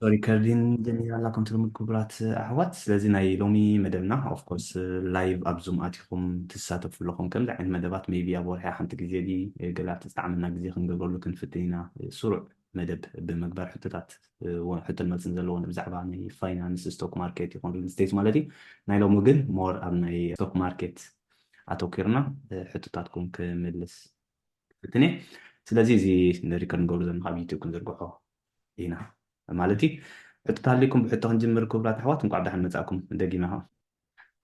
ሪከርዲን ጀሚራ ኣላ። ከምቲ ልሙድ ክቡራት ኣሕዋት፣ ስለዚ ናይ ሎሚ መደብና of course live ኣብ ዙም ኣቲኹም ትሳተፉ ኣለኹም። ከምዚ ዓይነት መደባት maybe ኣብ ወርሒ ሓንቲ ግዜ ድዩ ገለ ኣብቲ ዝጠዓመና ግዜ ክንገብረሉ ክንፍትን ኢና። ስሩዕ መደብ ብምግባር ሕቶታት ሕቶን መልስን ዘለዎን ብዛዕባ ናይ ፋይናንስ፣ ስቶክ ማርኬት ይኹን ሪል ስቴት ማለት እዩ። ናይ ሎሚ ግን ሞር ኣብ ናይ ስቶክ ማርኬት ኣተኪርና ሕቶታትኩም ክምልስ ፍትን እየ። ስለዚ እዚ ሪከርድ ንገብሩ ዘለና ካብ ዩቲዩብ ክንዝርግሖ ኢና ማለት እዩ። ሕቶ ተሃሊኩም ብሕቶ ክንጅምር ክቡራት ኣሕዋት፣ እንቋዕ ብደሓን መጻእኩም። ደጊመ ከዓ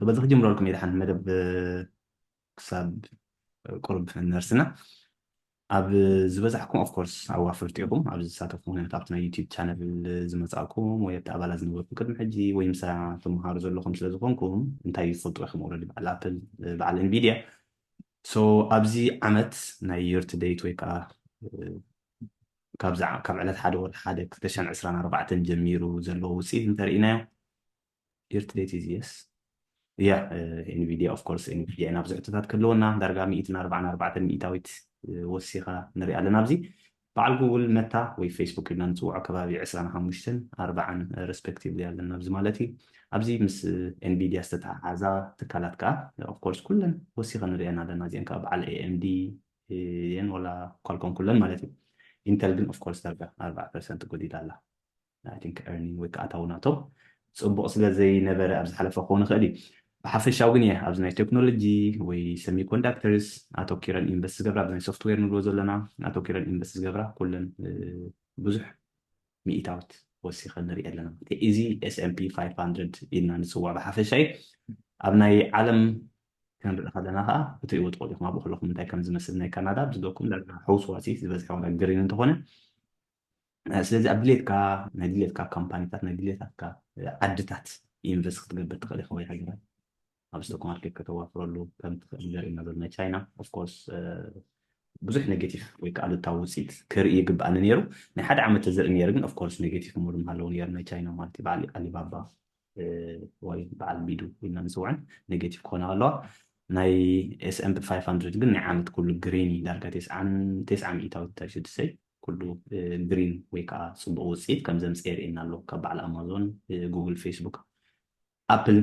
በዚ ክጅምረልኩም እየ። ደሓን መደብ ክሳብ ቁሩብ ነርስና ኣብ ዝበዛሕኩም of course ኣዋፈርቲ ኢኹም ኣብዚ ዝሳተፍኩም፣ ምክንያቱ ኣብቲ ናይ ዩቲዩብ ቻነል ዝመጻእኩም ወይ ኣብቲ ኣባላት ዝነበርኩም ቅድሚ ሕጂ ወይ ምሳ ትመሃሩ ዘለኹም ስለ ዝኾንኩም እንታይ ይፈልጡ ኢኹም? ኦረዲ በዓል ኣፕል፣ በዓል ኤንቪድያ። So ኣብዚ ዓመት ናይ year to date ወይ ከዓ ካብዚ ዓ- ካብ ዕለት ሓደ ወርሒ ሓደ ክልተ ሽሕን ዕስራን ኣርባዕተን ጀሚሩ ዘሎ ውፅኢት እንተርኢናዮ፣ year to date is yes, yeah, ኤንቪድያ of course ኤንቪድያ ኢና ብዙሕ ሕቶታት ክህልወና ዳርጋ ሚእትን ኣርባዓን ኣርባዕተን ሚእታዊት ወሲኻ ንሪኣ ኣለና ኣብዚ። በዓል ጉግል፣ መታ ወይ ፌስቡክ ኢልና ንፅውዖ ከባቢ ዕስራን ሓሙሽተን ኣርባዓን respectively ኣለና ኣብዚ ማለት እዩ። ኣብዚ ምስ ኤንቪድያ ዝተተሓሓዛ ትካላት ከዓ of course ኩለን ወሲኸ ንሪአን ኣለና። እዚአን ከዓ በዓል ኤኤምዲ የን ወላ ኳልኮም ኩለን ማለት እዩ። ኢንተል ግን of course ዳርጋ ኣርባዓ ፐርሰንት ጎዲላ ኣላ። I think earning ወይ ከዓ ኣታዊ ናቶም ፅቡቕ ስለ ዘይነበረ ኣብ ዝሓለፈ ክኸውን ይኽእል እዩ። ብሓፈሻዊ ግን እየ ኣብዚ ናይ ቴክኖሎጂ ወይ semiconductors ኣተኪረን ኢንቨስት ዝገብራ፣ ኣብዚ ናይ ሶፍትዌር ንብሎ ዘለና ኣተኪረን ኢንቨስት ዝገብራ ኩለን ብዙሕ ሚእታዊት ወሲኸ ንርኢ ኣለና። እዚ S and P five hundred ኢልና ንፅውዖ ብሓፈሻ እዩ። ኣብ ናይ ዓለም ክንርኢ ከለና ከዓ ክትሪእዎ ትኽእሉ ኢኹም ኣብኡ ከለኹም እንታይ ከም ዝመስል። ናይ ካናዳ ብዝለኩም ዳርጋ ሕውስዋሲ ዝበዝሐ ዋጋ ግሪን እንተኾነ፣ ስለዚ ኣብ ድሌትካ ናይ ድሌትካ ካምፓኒታት ናይ ድሌታትካ ዓድታት ኢንቨስት ክትገብር ትኽእል ኢኻ ወይ ሃገራት ኣብ ስቶክ ማርኬት ከተዋፍረሉ ከም ትኽእል ዘርእና ዘሎ ናይ ቻይና of course ብዙሕ ኔጌቲቭ ወይ ከዓ ኣሉታዊ ውፅኢት ክርኢ ይግባኣኒ ነይሩ። ናይ ሓደ ዓመት ተዘርኢ ነይሩ ግን of course ኔጌቲቭ እሞ ድማ ኣለዉ ነይሩ ናይ ቻይና ማለት እዩ። በዓል ኣሊባባ ወይ በዓል ቢዱ ኢልና ንፅውዐን ኔጌቲቭ ክኾና ኣለዋ። ናይ S and P five hundred ግን ናይ ዓመት ኩሉ ግሪን እዩ። ዳርጋ ተስዓን ተስዓ ሚእታዊት እንታይ ሽዱሰይ ኩሉ ግሪን ወይ ከዓ ፅቡቕ ውፅኢት ከም ዘምፅአ የርእየና ኣሎ። ካብ በዓል ኣማዞን፣ ጉግል፣ ፌስቡክ፣ ኣፕል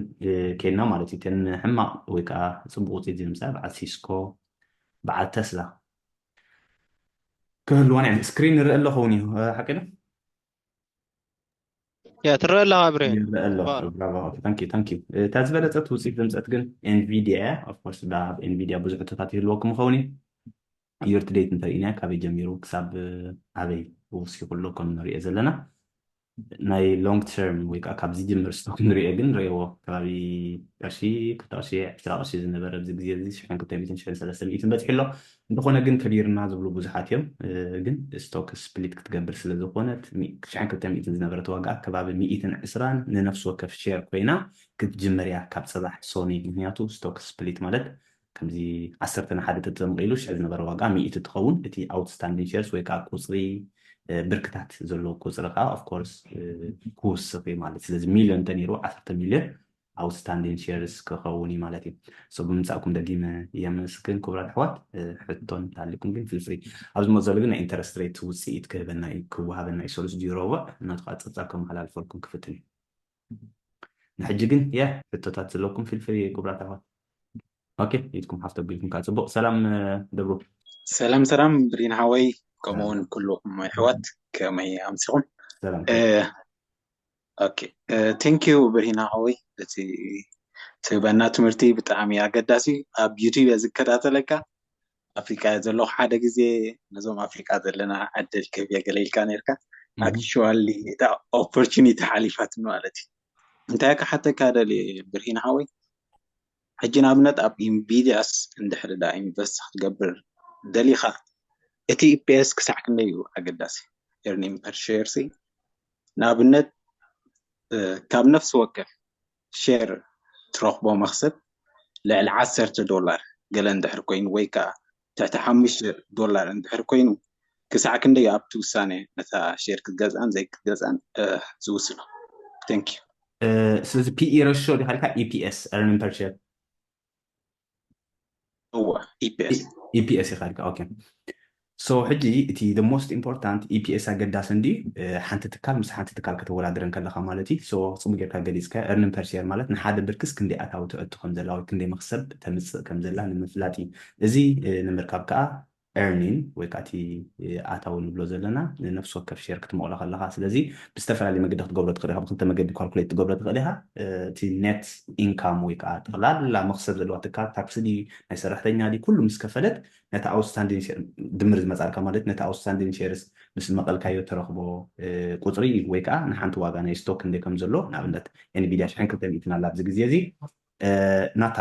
ከይድና ማለት እዩ። እተን ሕማቕ ወይ ከዓ ፅቡቕ ውፅኢት ዘምፅኣ በዓል ሲስኮ፣ በዓል ተስላ ክህልዋን እየን። ስክሪን ንርኢ ኣለኸውን እዩ ሓቂ ዶ? ያ ትረአ ኣለኻ ብሬ ይረአ ኣሎ። ብራቮ። ኦኬ፣ ታንክ ዩ፣ ታንክ ዩ። እታ ዝበለጸት ውፅኢት ዘምፀት ግን ኤንቪዲያ እያ። ኦፍኮርስ ኣብ ኤንቪዲያ ብዙሕ ሕቶታት ይህልወኩም ይኸውን እዩ። Year to date እንተርኢና ካበይ ጀሚሩ ክሳብ ኣበይ ወሲኹ ኣሎ ከም ንሪኦ ዘለና። ናይ ሎንግ ተርም ወይ ከዓ ካብ ዝጅምር ስቶክ ንሪኦ ግን ንሪእዎ ከባቢ ቅርሺ ክልተ ቅርሺ ዕስራ ቅርሺ ዝነበረ ኣብዚ ግዜ እዚ ሽሕን ክልተ ሚእትን ሽሕን ሰለስተ ሚእትን በፂሑ ኣሎ። እንተኾነ ግን ከቢርና ዝብሉ ብዙሓት እዮም። ግን ስቶክ ስፕሊት ክትገብር ስለ ዝኾነት ሽሕን ክልተ ሚእትን ዝነበረት ዋጋ ከባቢ ሚእትን ዕስራን ንነፍሲ ወከፍ ሼር ኮይና ክትጅምር እያ ካብ ፅባሕ ሶኒ። ምክንያቱ ስቶክ ስፕሊት ማለት ከምዚ ዓሰርተ ንሓደ ተተምቒሉ ሽሕ ዝነበረ ዋጋ ሚእቲ ትኸውን። እቲ ኣውትስታንዲንግ ሼርስ ወይ ከዓ ቁፅሪ ብርክታት ዘለዎ ቁፅሪ ከዓ ኦፍኮርስ ክውስኽ እዩ ማለት። ስለዚ ሚልዮን እንተነይሩ ዓሰርተ ሚልዮን ኣውትስታንዲንግ ሼርስ ክኸውን እዩ ማለት እዩ። ሶ ብምምፃእኩም ደጊመ የመስግን ክቡራት ኣሕዋት። ሕቶን ተሃሊኩም ግን ፊል ፍሪ። ኣብዚ ዝመፅእ ዘሎ ግን ናይ ኢንተረስት ሬት ውፅኢት ክህበና እዩ ክወሃበና እዩ። ሰሉስ ድዩ ረቡዕ ናቱ ከዓ ፀብፃብ ከመሓላልፈልኩም ክፍትን እዩ። ንሕጂ ግን የ ሕቶታት ዘለኩም ፊል ፍሪ ክቡራት ኣሕዋት። ኦኬ ኢድኩም ሓፍ ተቢልኩም ከዓ ፅቡቕ። ሰላም ደብሩ። ሰላም ሰላም ብሪን ሓወይ ከምኡውን ኩልኩም ኣሕዋት ከመይ ኣምሲኹም? ሰላም ኦኬ ቴንክ ዩ ብሪና ሓወይ እቲ ትህበና ትምህርቲ ብጣዕሚ ኣገዳሲ እዩ። ኣብ ዩቲዩብ እየ ዝከታተለካ ኣፍሪቃ እየ ዘለኹ ሓደ ግዜ ነዞም ኣፍሪቃ ዘለና ዕድል ክህብ እየ ገለ ኢልካ ነርካ። ኣክቹዋሊ እታ ኦፖርቹኒቲ ሓሊፋትኒ ማለት እዩ። እንታይ ክሓተካ ደልየ ብርሂን ሓወይ ሕጂ ንኣብነት ኣብ ኢንቪድያስ እንድሕር ዳ ኢንቨስት ክትገብር ደሊኻ እቲ ኢፒኤስ ክሳዕ ክንደይ እዩ ኣገዳሲ? ኤርኒንግ ፐር ሼር ሲ ንኣብነት ካብ ነፍሲ ወከፍ ሼር ትረኽቦ መኽሰብ ልዕሊ ዓሰርተ ዶላር ገለ እንድሕር ኮይኑ ወይ ከዓ ትሕቲ ሓሙሽተ ዶላር እንድሕር ኮይኑ ክሳዕ ክንደይ ኣብቲ ውሳነ ነታ ሼር ክትገዝኣን ዘይክትገዝኣን ዝውስኖ? Thank you። ስለዚ ፒኢ ረሾ ዲኻ ኢልካ ኢፒኤስ ኤርኒንግ ፐር ሼር እወ ኢፒኤስ ኢፒኤስ ኢኻ ኢልካ ኦኬ። So ሕጂ እቲ the most important EPS ኣገዳሲ እንዲ ሓንቲ ትካል ምስ ሓንቲ ትካል ከተወዳድረን ከለካ ማለት እዩ። So ጽቡቅ ጌርካ ገሊጽካ earning per share ማለት ንሓደ ብርክስ ክንደይ ኣታዊ ትእቱ ከም ዘላ ወይ ክንደይ መክሰብ ተምጽእ ከም ዘላ ንምፍላጥ እዩ። እዚ ንምርካብ ከዓ earning ወይ ከዓ እቲ ኣታዊ ንብሎ ዘለና ንነፍሲ ወከፍ share ክትመቕሎ ከለካ ስለዚ ብዝተፈላለየ መገዲ ክትገብሮ ትኽእል ኢካ። ብክልተ መገዲ calculate ትገብሮ ትኽእል ኢካ። እቲ net income ወይ ከዓ ጠቕላላ መክሰብ ዘለዋ ትካል ታክሲ ድዩ ናይ ሰራሕተኛ ድዩ ኩሉ ምስ ከፈለት ነቲ outstanding share ድምር ዝመፃልካ ማለት ነቲ outstanding shares ምስ መቐልካዮ ትረኽቦ ቁፅሪ ወይ ከዓ ንሓንቲ ዋጋ ናይ stock ክንደይ ከም ዘሎ ንኣብነት Nvidia ሽሕን ክልተ ሚእትን ኣላ ኣብዚ ግዜ እዚ ናታ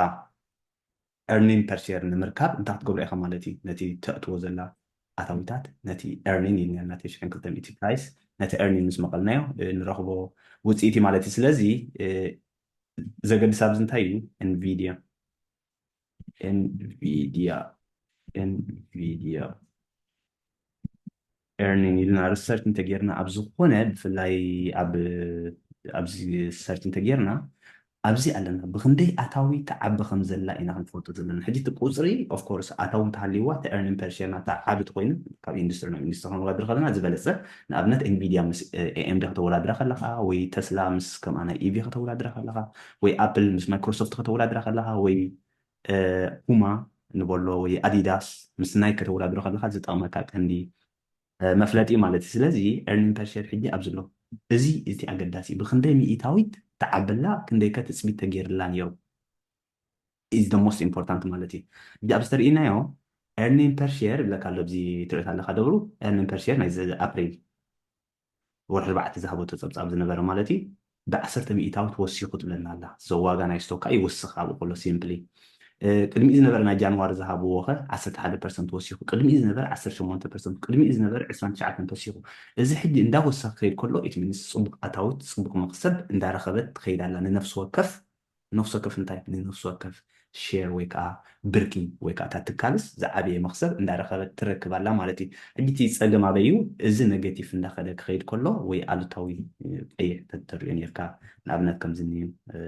earning per share ንምርካብ እንታይ ክትገብሮ ኢኻ ማለት እዩ ነቲ ተእትዎ ዘላ ኣታዊታት ነቲ earning ኢልና ነቲ ሽሕን ክልተ ሚእቲ price ነቲ earning ምስ መቐልናዮ ንረኽቦ ውፅኢት ማለት እዩ ስለዚ ዘገድስ ኣብዚ እንታይ እዩ Nvidia Nvidia Nvidia earning ኢልና research እንተጌርና ኣብ ዝኾነ ብፍላይ ኣብ ኣብዚ search እንተጌርና ኣብዚ ኣለና ብክንደይ ኣታዊ ትዓቢ ከም ዘላ ኢና ክንፈልጦ ዘለና ሕጂ እቲ ቁፅሪ of course ኣታዊ እንተሃልይዋ እቲ earning per share ናታ ዓቢ ተኮይኑ ካብ ኢንዱስትሪ ናብ ኢንዱስትሪ ክንወዳድር ከለና ዝበለፀ ንኣብነት Nvidia ምስ AMD ከተወዳድራ ከለካ ወይ ተስላ ምስ ከምኣ ናይ EV ከተወዳድራ ከለካ ወይ ኣፕል ምስ ማይክሮሶፍት ከተወዳድራ ከለካ ወይ ፑማ ንበሎ ወይ ኣዲዳስ ምስ ናይ ከተወዳድሮ ከለካ ዝጠቕመካ ቀንዲ መፍለጢ ማለት እዩ ስለዚ earning per share ሕጂ ኣብዚ ኣሎ እዚ እቲ ኣገዳሲ ብክንደይ ሚኢታዊት ትዓብላ ክንደይከ ትፅቢት ተገይርላ ነይሩ is the most important ማለት እዩ ሕጂ ኣብዚ ተርእናዮ earning per share ይብለካ ኣሎ ኣብዚ ትርእት ኣለካ ደብሩ earning per share ናይ ኣፕሪል ወርሒ ኣርባዕተ ዝሃበቶ ጸብጻብ ዝነበረ ማለት እዩ ብዓሰርተ ሚእታዊት ወሲኹ ትብለና ኣላ ዘዋጋ ናይ ስቶካ ይውስኽ ኣብኡ ከሎ simply ቅድሚኡ ዝነበረ ናይ ጃንዋሪ ዝሃብዎ ኸ ዓሰርተ ሓደ ፐርሰንት ወሲኹ ቅድሚኡ ዝነበረ ዓሰርተ ሸሞንተ ፐርሰንት ቅድሚኡ ዝነበረ ዕስራን ትሽዓተን ተወሲኹ እዚ ሕጂ እንዳወሰኸ ክኸይድ ከሎ it means ጽቡቕ ኣታዊት ጽቡቕ መኽሰብ እንዳረኸበት ትኸይድ ኣላ ንነፍሲ ወከፍ ነፍሲ ወከፍ እንታይ ንነፍሲ ወከፍ share ወይ ከዓ ብርኪ ወይ ከዓ እታ ትካልስ ዝዓበየ መኽሰብ እንዳረኸበት ትረክብ ኣላ ማለት እዩ። ሕጂ እቲ ፀገም ኣበይ እዩ? እዚ negative እንዳኸደ ክኸይድ ከሎ ወይ ኣሉታዊ ቀይሕ ተተሪኦ ነርካ ንኣብነት ከምዚ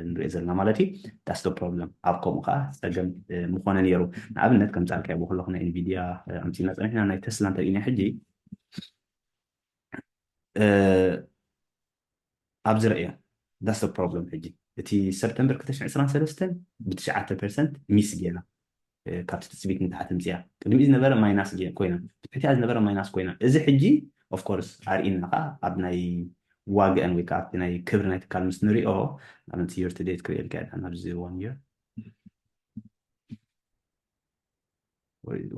ንሪኦ ዘለና ማለት እዩ። That's the problem። ኣብ ከምኡ ከዓ ፀገም ምኾነ ነይሩ። ንኣብነት ከምፃልካዮ ብከለኹ ናይ Nvidia ኣምፂና ፀኒሕና ናይ ተስላ እንተሪእና ሕጂ ኣብዚ ረእዮ that's the problem ሕጂ እቲ ሰፕተምበር ክልተ ሽሕን ዕስራን ሰለስተን ብትሽዓተ ፐርሰንት miss ጌራ ካብቲ ትፅቢት ንታሕቲ ምፅያ ቅድሚኡ ዝነበረ minus ኮይና ትሕቲኣ ዝነበረ minus ኮይና እዚ ሕጂ of course ኣርእና ከዓ ኣብ ናይ ዋግአን ወይ ከዓ ኣብቲ ናይ ክብሪ ናይ ትካል ምስ ንሪኦ ንኣብነት year to date ክርእየልካ እየ ኣብዚ one year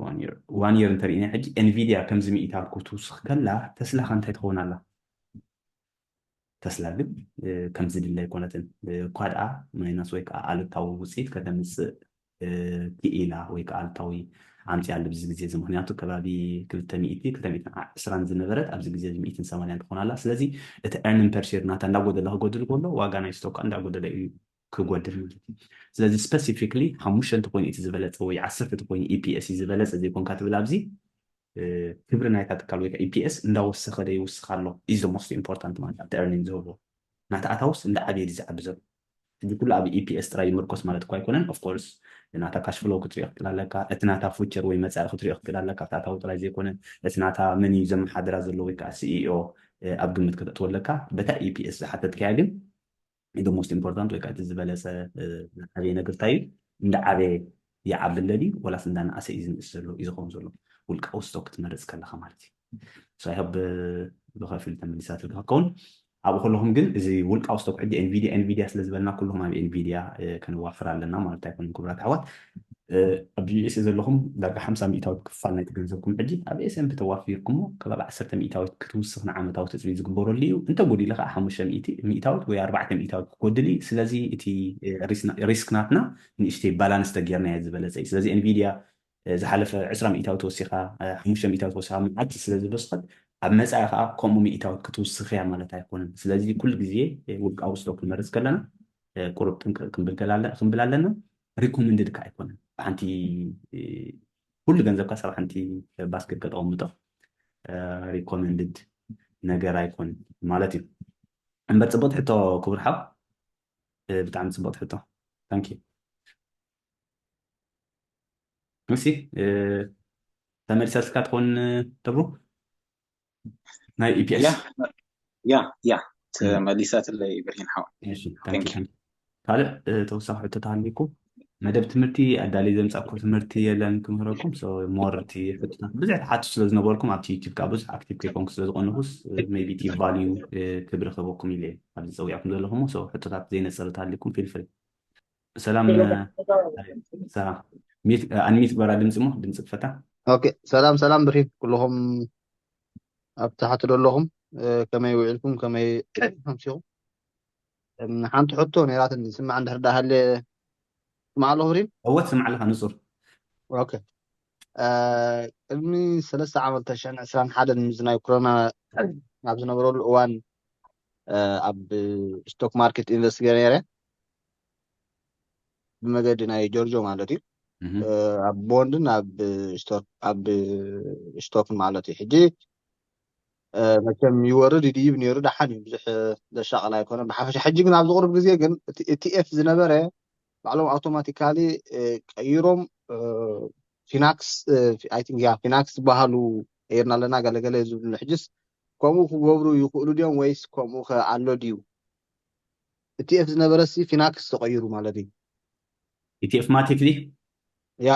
one year one year እንተሪእና ሕጂ Nvidia ከምዚ ሚኢታዊት ክትውስኽ ከላ ተስላ ከ እንታይ ትኸውን ኣላ ተስላ ግን ከምዚ ድለ ኣይኮነትን እኳ ደኣ minus ወይ ከዓ ኣሉታዊ ውፅኢት ከተምፅእ ክኢላ ወይ ከዓ ኣሉታዊ ኣምፅያ ኣሎ ብዚ ግዜ እዚ ምክንያቱ ከባቢ ክልተ ሚእቲ ክልተ ሚእትን ዕስራን ዝነበረት ኣብዚ ግዜ እዚ ሚእትን ሰማንያን ትኾን ኣላ ስለዚ እቲ earning per share ናታ እንዳጎደለ ክጎድል ከሎ ዋጋ ናይ ስቶካ እንዳጎደለ እዩ ክጎድል ማለት እዩ ስለዚ specifically ሓሙሽተ እንተኮይኑ እቲ ዝበለፀ ወይ ዓሰርተ እንተኮይኑ EPS እዩ ዝበለፀ ዘይኮንካ ትብል ኣብዚ ክብሪ ናይታ ትካል ወይ EPS እንዳወሰኸ ዶ ይውስኽ ኣሎ is the most important ማለት ኣብቲ earning ዝህቦ ናታ ኣታውስ እንዳዓበየ ድዩ ዝዓቢ ዘሎ ሕጂ ኩሉ ኣብ EPS ጥራይ ይምርኮስ ማለት እኳ ኣይኮነን of course ናታ cash flow ክትሪኦ ክትክእል ኣለካ እቲ ናታ future ወይ መፃኢ ክትሪኦ ክትክእል ኣለካ ኣብቲ ኣታዊ ጥራይ ዘይኮነ እቲ ናታ መን እዩ ዘመሓድራ ዘሎ ወይ ከዓ CEO ኣብ ግምት ከተእትዎ ኣለካ በታ EPS ዝሓተትካያ ግን the most important ወይ ከዓ እቲ ዝበለፀ ዝዓበየ ነገር እንታይ እዩ እንዳዓበየ ይዓቢ ኣሎ ድዩ ወላስ እንዳነኣሰ እዩ ዝንእስ ዘሎ እዩ ዝኸውን ዘሎ ውልቃዊ ስቶክ ክትመርፅ ከለካ ማለት እዩ so I hope ብከፊል ተመሊሳትልካ ክትከውን ኣብኡ ከለኹም ግን እዚ ውልቃዊ ስቶክ ሕጂ Nvidia Nvidia ስለ ዝበልና ኩልኹም ኣብ Nvidia ከነዋፍር ኣለና ማለት ኣይኮነን ክቡራት ኣሕዋት ኣብ USA ዘለኹም ዳርጋ ሓምሳ ሚእታዊት ክፋል ናይቲ ገንዘብኩም ሕጂ ኣብ S&P ተዋፊርኩሞ ከባቢ ዓሰርተ ሚእታዊት ክትውስኽ ንዓመታዊ ትፅቢት ዝግበረሉ እዩ እንተጎዲሉ ከዓ ሓሙሽተ ሚእታዊት ወይ ኣርባዕተ ሚእታዊት ክጎድል እዩ ስለዚ እቲ risk ናትና ንእሽተይ balance ተጌርናዮ ዝበለፀ እዩ ስለዚ Nvidia ዝሓለፈ ዕስራ ሚእታዊት ወሲኻ ሓሙሽተ ሚእታዊት ወሲኻ መዓልቲ ስለ ዝወስኸት ኣብ መፃኢ ከዓ ከምኡ ሚእታዊት ክትውስኽ እያ ማለት ኣይኮነን ስለዚ ኩሉ ግዜ ውልቃዊ ስቶክ ክንመርፅ ከለና ቁሩብ ጥንቅቕ ክንብል ኣለና recommended ከዓ ኣይኮነን ብሓንቲ ኩሉ ገንዘብካ ሳብ ሓንቲ basket ከተቐምጦ recommended ነገር ኣይኮነን ማለት እዩ እምበር ፅቡቅ ሕቶ ክቡር ሓው ብጣዕሚ ፅቡቅ ሕቶ thank you እሺ ተመሊሳትልካ ትኾን? ደብሩ ናይ ኢፒኤስ ያ ያ ያ ተመሊሳትለይ ብርሂን ሓው። ካልእ ተወሳኺ ሕቶ ተሃሊኩም? መደብ ትምህርቲ ኣዳሊ ዘምፃእኩ ትምህርቲ የለን ክምህረኩም። ሞር እቲ ሕቶታት ብዙሕ ትሓቱ ስለ ዝነበርኩም ኣብቲ ዩቲብ ከዓ ብዙሕ ኣክቲቭ ከይኮንኩ ስለ ዝቆንኩስ ቢ ቲ ቫልዩ ክብሪ ክህበኩም ኢለ ኣብዚ ፀዊዕኩም ዘለኹም። ሕቶታት ዘይነፀረ ተሃሊኩም ፊልፍል። ሰላም ሰላም። ኣንሚት ግበራ ድምፂ ሞ ድምፂ ክፈታ። ሰላም ሰላም ብርሂን ኩልኹም ኣብ ታሕቲ ዘለኹም ከመይ ውዒልኩም ከመይ ኣምሲኹም? ሓንቲ ሕቶ ነይራትኒ ስማዕ እንድሕር ዳሃለ ስማዕ ኣለኹ ብርሂን? እወ ትስማዕ ኣለኻ ንፁር። ቅድሚ ሰለስተ ዓመት ተሽዕን ዕስራን ሓደን ምስ ናይ ኮሮና ኣብ ዝነበረሉ እዋን ኣብ ስቶክ ማርኬት ኢንቨስት ገይረ ነይረ ብመገዲ ናይ ጆርጆ ማለት እዩ ኣብ ቦንድን ኣብ ስቶክን ማለት እዩ ሕጂ መቸም ይወርድ ይድይብ ነይሩ ደሓን እዩ ብዙሕ ዘሻቕል ኣይኮነ ብሓፈሻ ሕጂ ግን ኣብዚ ቁርብ ግዜ ግን እቲ ኤፍ ዝነበረ ባዕሎም ኣውቶማቲካሊ ቀይሮም ፊናክስ ያ ፊናክስ ዝበሃሉ ቀይርና ኣለና ገለገለ ዝብሉ ሕጅስ ከምኡ ክገብሩ ይኽእሉ ድዮም ወይስ ከምኡ ከ ኣሎ ድዩ? እቲ ኤፍ ዝነበረ ሲ ፊናክስ ተቐይሩ ማለት እዩ። ኢቲኤፍ ማቲክ ዲ ያ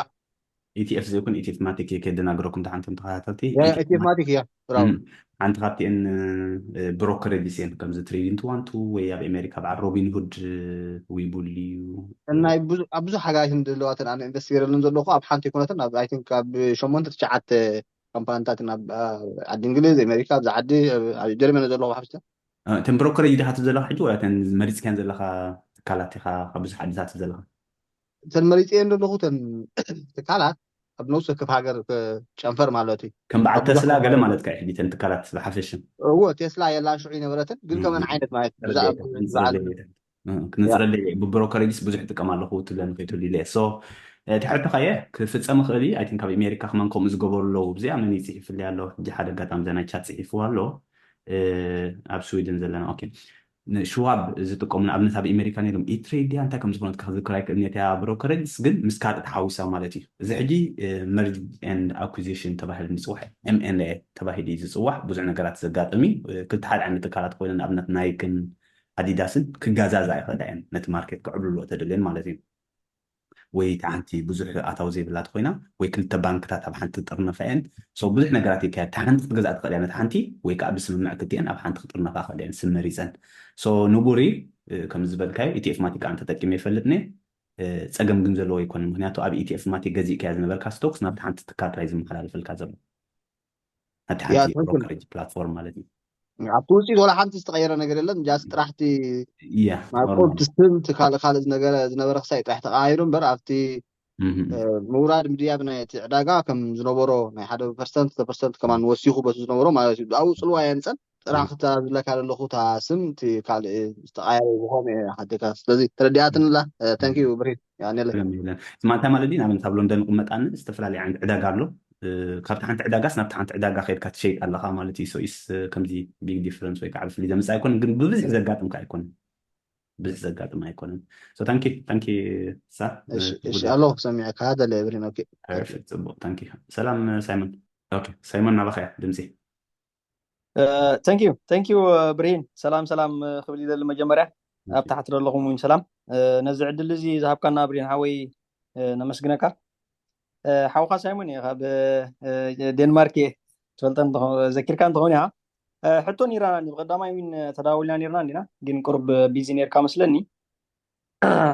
ኢቲኤፍ ዘይኮን ኢቲኤፍ ማቲክ ከየደናግረኩም ደሓንቶም ተኸታተልቲ። ያ ኢቲኤፍ ማቲክ ያ ብራው ሓንቲ ካብቲኤን ብሮከሬጅስ እየን ከምዚ ትሬዲንግ ዋን ቱ ወይ ኣብ ኣሜሪካ በዓል ሮቢን ሁድ ዊቡል እዩ እና ብዙ- ኣብ ብዙሕ ሃገራት ዘለዋትን ኣነ ኢንቨስት ገይረለን ዘለኹ ኣብ ሓንቲ ኣይኮነትን ኣብ ኣይ ቲንክ ኣብ ሸሞንተ ትሽዓተ ካምፓኒታት ኣብ ዓዲ እንግሊዝ ኣሜሪካ ኣብዚ ዓዲ ኣብ ጀርመን ዘለኹ ሓፍተ እተን ብሮከሬጅ ዲኻ ትብ ዘለኻ ሕጂ ወላ እተን መሪፅካን ዘለኻ ትካላት ኢኻ ካብ ብዙሕ ዓድታት ትብ ዘለኻ እተን መሪፅየን ዘለኹ እተን ትካላት ኣብ ነብሲ ወከፍ ሃገር ጨንፈር ማለት እዩ ከም በዓል ተስላ ገለ ማለትካ እዩ ሕጂ እተን ትካላት ብሓፈሽን እዎ ቴስላ የላን ሽዑ ይነበረትን ግን ከመን ዓይነት ማለት ብዛዕባ ክንፅረለይ ብብሮከሬጅስ ብዙሕ ጥቀም ኣለኹ ትብለኒ ከይትህሉ ኢለ so እቲ ሕቶኻየ ክፍፀም ይኽእል እዩ ኣይ ቲንክ ኣብ ኣሜሪካ ከማን ከምኡ ዝገበሩ ኣለዉ ብዚኣ መን ይፅሒፍለይ ኣሎ ሕጂ ሓደ ኣጋጣሚ ዘናይ ቻት ፅሒፍዎ ኣሎ ኣብ ስዊድን ዘለና okay ንሽዋብ ዝጥቀሙ ንኣብነት ኣብ ኣሜሪካ ነይሮም ኢትሬድያ እንታይ ከም ዝኾነት ክዝክር ኣይክእልን እያ ብሮከሬጅስ ግን ምስ ካልእ ተሓዊሳ ማለት እዩ እዚ ሕጂ merge and acquisition ተባሂሉ ዝፅዋዕ M and A ተባሂሉ እዩ ዝፅዋዕ ብዙሕ ነገራት ዘጋጥም እዩ ክልተ ሓደ ዓይነት ትካላት ኮይነ ንኣብነት ናይክን ኣዲዳስን ክጋዛዛ ይኽእላ እየን ነቲ ማርኬት ክዕብልሎ ተደልየን ማለት እዩ ወይ እቲ ሓንቲ ብዙሕ ኣታዊ ዘይብላ ተኮይና ወይ ክልተ ባንክታት ኣብ ሓንቲ ክጥርነፋ እየን so ብዙሕ ነገራት ይካየድ እቲ ሓንቲ ክትገዝኣ ትኽእል እያ ነቲ ሓንቲ ወይ ከዓ ብስምምዕ ክልቲአን ኣብ ሓንቲ ክጥርነፋ ክእል እየን ስም መሪፀን so ንቡሪ ከም ዝበልካዮ ኢቲኤፍ ማቲክ ኣነ ተጠቂመ ይፈልጥኒ ፀገም ግን ዘለዎ ኣይኮነን ምክንያቱ ኣብ ኢቲኤፍ ማቲክ ገዚእካያ ዝነበርካ ስቶክስ ናብቲ ሓንቲ ትካል ጥራይ ዝመሓላልፈልካ ዘሎ ኣብቲ ሓንቲ ብሮከሬጅ ፕላትፎርም ማለት እዩ ኣብቲ ውፅኢት ወላ ሓንቲ ዝተቀየረ ነገር የለን ጃስ ጥራሕቲ ያ ናይ ቁርብ ስም ካልእ ካልእ ዝነገረ ዝነበረ ክሳይ ጥራሕ ተቀያይሩ እምበር ኣብቲ ምውራድ ምድያብ ናይ እቲ ዕዳጋ ከም ዝነበሮ ናይ ሓደ ፐርሰንት ክልተ ፐርሰንት ከማን ወሲኹ በቲ ዝነበሮ ማለት እዩ ኣብኡ ፅልዋ የንፀን ጥራሕ ክታ ዝብለካ ዘለኹ እታ ስም እቲ ካልእ ዝተቃየረ ዝኾነ ሓደካ ስለዚ ተረዲኣትንላ ተንኪዩ ብርሂን ያኔለ ማንታ ማለት ድዩ ንኣብነት ኣብ ሎንደን ይቕመጣኒ ዝተፈላለዩ ዓይነት ዕዳጋ ኣሎ ካብቲ ሓንቲ ዕዳጋስ ናብቲ ሓንቲ ዕዳጋ ከድካ ትሸይጥ ኣለካ ማለት እዩ ሶኢስ ከምዚ ቢግ ዲፍረንስ ወይ ከዓ ብፍሊ ዘምፅእ ኣይኮነን ግን ብብዝሒ ዘጋጥም ከዓ ኣይኮነን ብዙሕ ዘጋጥም ኣይኮነን ታንኪ ታንኪ ሳ ኣለኹ ሰሚዐካ ደለ ብሪን ፅቡቅ ታንኪ ሰላም ሳይሞን ሳይሞን ናባኸያ ድምፂ thank you thank you ብርሂን ሰላም ሰላም ክብል ይደሊ መጀመርያ ኣብ ታሕቲ ዘለኹም እውን ሰላም ነዚ ዕድል እዚ ዝሃብካና ብርሂን ሓወይ ነመስግነካ ሓውካ ሳይሞን እየ ካብ ዴንማርክ እየ ትፈልጠ ዘኪርካ እንትኸውን ኢኻ ሕቶ ኔራና ብቀዳማይ እውን ተዳውልና ኔርና እንዲና ግን ቁርብ ቢዚ ኔርካ መስለኒ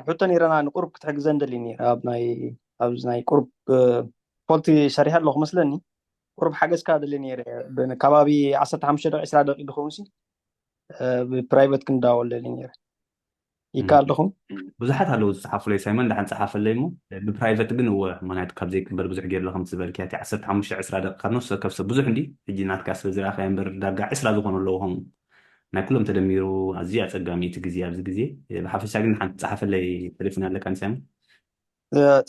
ሕቶ ኔረና ንቁርብ ክትሕግዘን ደሊ ኔረ ኣብ ናይ ኣብዚ ናይ ቁርብ ፖልቲ ሰሪሐ ኣለኹ መስለኒ ቁርብ ሓገዝካ ደሊ ኔረ ከባቢ ዓሰርተ ሓሙሽተ ደቂ ዕስራ ደቂ ዝኸውን ሲ ብፕራይቨት ክንዳወል ደሊ ኔረ ይከኣል ድኹም ብዙሓት ኣለዉ ዝፅሓፉለይ ሳይመን ዳሓን ፀሓፈለይ ሞ ብፕራይቨት ግን እወ ምክንያቱ ካብ ዘይቅበል ብዙሕ ገይርለ ከም ዝበልክያ እቲ ዓሰርተ ሓሙሽተ ዕስራ ደቂ ካብ ነፍሲ ወከፍ ሰብ ብዙሕ እንዲ ሕጂ ናትካ ስለ ዝረኣኻዮ እምበር ዳርጋ ዕስራ ዝኾኑ ኣለዉ ከምኡ ናይ ኩሎም ተደሚሩ ኣዝዩ ኣጸጋሚ እቲ ግዜ ኣብዚ ግዜ። ብሓፈሻ ግን ሓንቲ ጸሓፈለይ ቴሌፎን ኣለካ ንሳይም?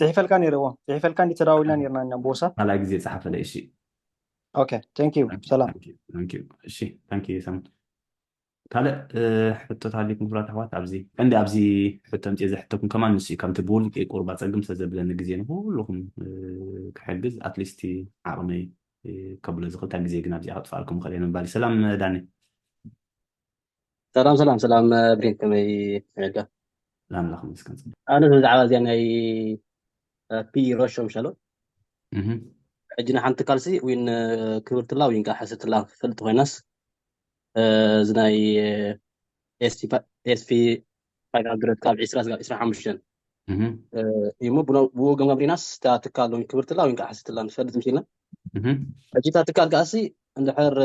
ጽሒፈልካ ነይረ እዎ። ጽሒፈልካ እንዲ ተዳዊልና ነይርና ኢና ብወሳብ። ካልኣይ ግዜ ጸሓፈለይ እሺ። ኦኬ thank you ሰላም። እሺ thank you ሰላም። ካልእ ሕቶታት ኣሊኩም ክብራት ኣሕዋት? ኣብዚ ቀንዲ ኣብዚ ሕቶ ምፅእ ዘሕተኩም ከማን ንሱ እዩ። ከምቲ ብውልቂ ቁርባ ፀግም ስለዘብለኒ ግዜ ንኩልኩም ክሕግዝ ኣትሊስት ዓቕመይ ከብሎ ዝኽልታ ግዜ ግን ኣብዚኣ ክጥፋልኩም ክእል እየ ንምባል። ሰላም ዳኒ። ሰላም ሰላም ሰላም። ብሬን ከመይ? ላምላኽ መስከን። ኣነ ብዛዕባ እዚኣ ናይ ፒ ረሾ ምሻሎ ሕጂ ንሓንቲ ካልሲ ዊን ክብርትላ ዊን ከዓ ሕስርትላ ክፈልጥ ኮይናስ እዚ ናይ ኤስፒ ፋይቭ ሃንድረድ ካብ ዕስራ ስጋብ ዕስራ ሓሙሽተ እሞ ብኡ ገምጋም ሪናስ እታ ትካል ዊን ክብርትላ ዊን ከዓ ሕስርትላ ንፈልጥ ምሽልና ሕጂ እታ ትካል ከዓሲ እንድሕር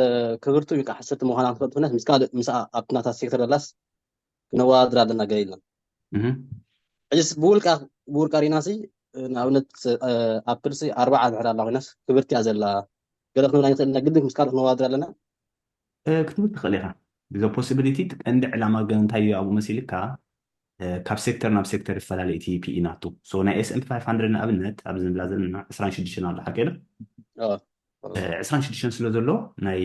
ክብርቲ ዊን ከዓ ሕስርቲ ምዃና ንፈልጥ ኮይናስ ምስ ካልእ ምስ ኣብቲ ናታ ሴክተር ደላስ ክነወዳድር ኣለና ገለ ኢልና ሕጅስ ብውልቃ ብውልቃ ሪናሲ ንኣብነት ኣፕል ሲ ኣርባዓ ድሕር ኣላ ኮይናስ ክብርቲ እያ ዘላ ገለ ክንብላ ይኽእል ኢና ግድን ምስ ካልእ ክነወዳድር ኣለና ክትብል ትኽእል ኢኻ። The possibility እቲ ቀንዲ ዕላማ ግን እንታይ እዩ ኣብኡ መሲልካ ካብ ሴክተር ናብ ሴክተር ይፈላለ እቲ ፒኢ ናቱ። So ናይ S&P five hundred ንኣብነት ኣብዚ ንብላ ዘለና ዕስራን ሽዱሽተን ኣሎ ሓቂ ዶ? ዕስራን ሽዱሽተን ስለ ዘሎ ናይ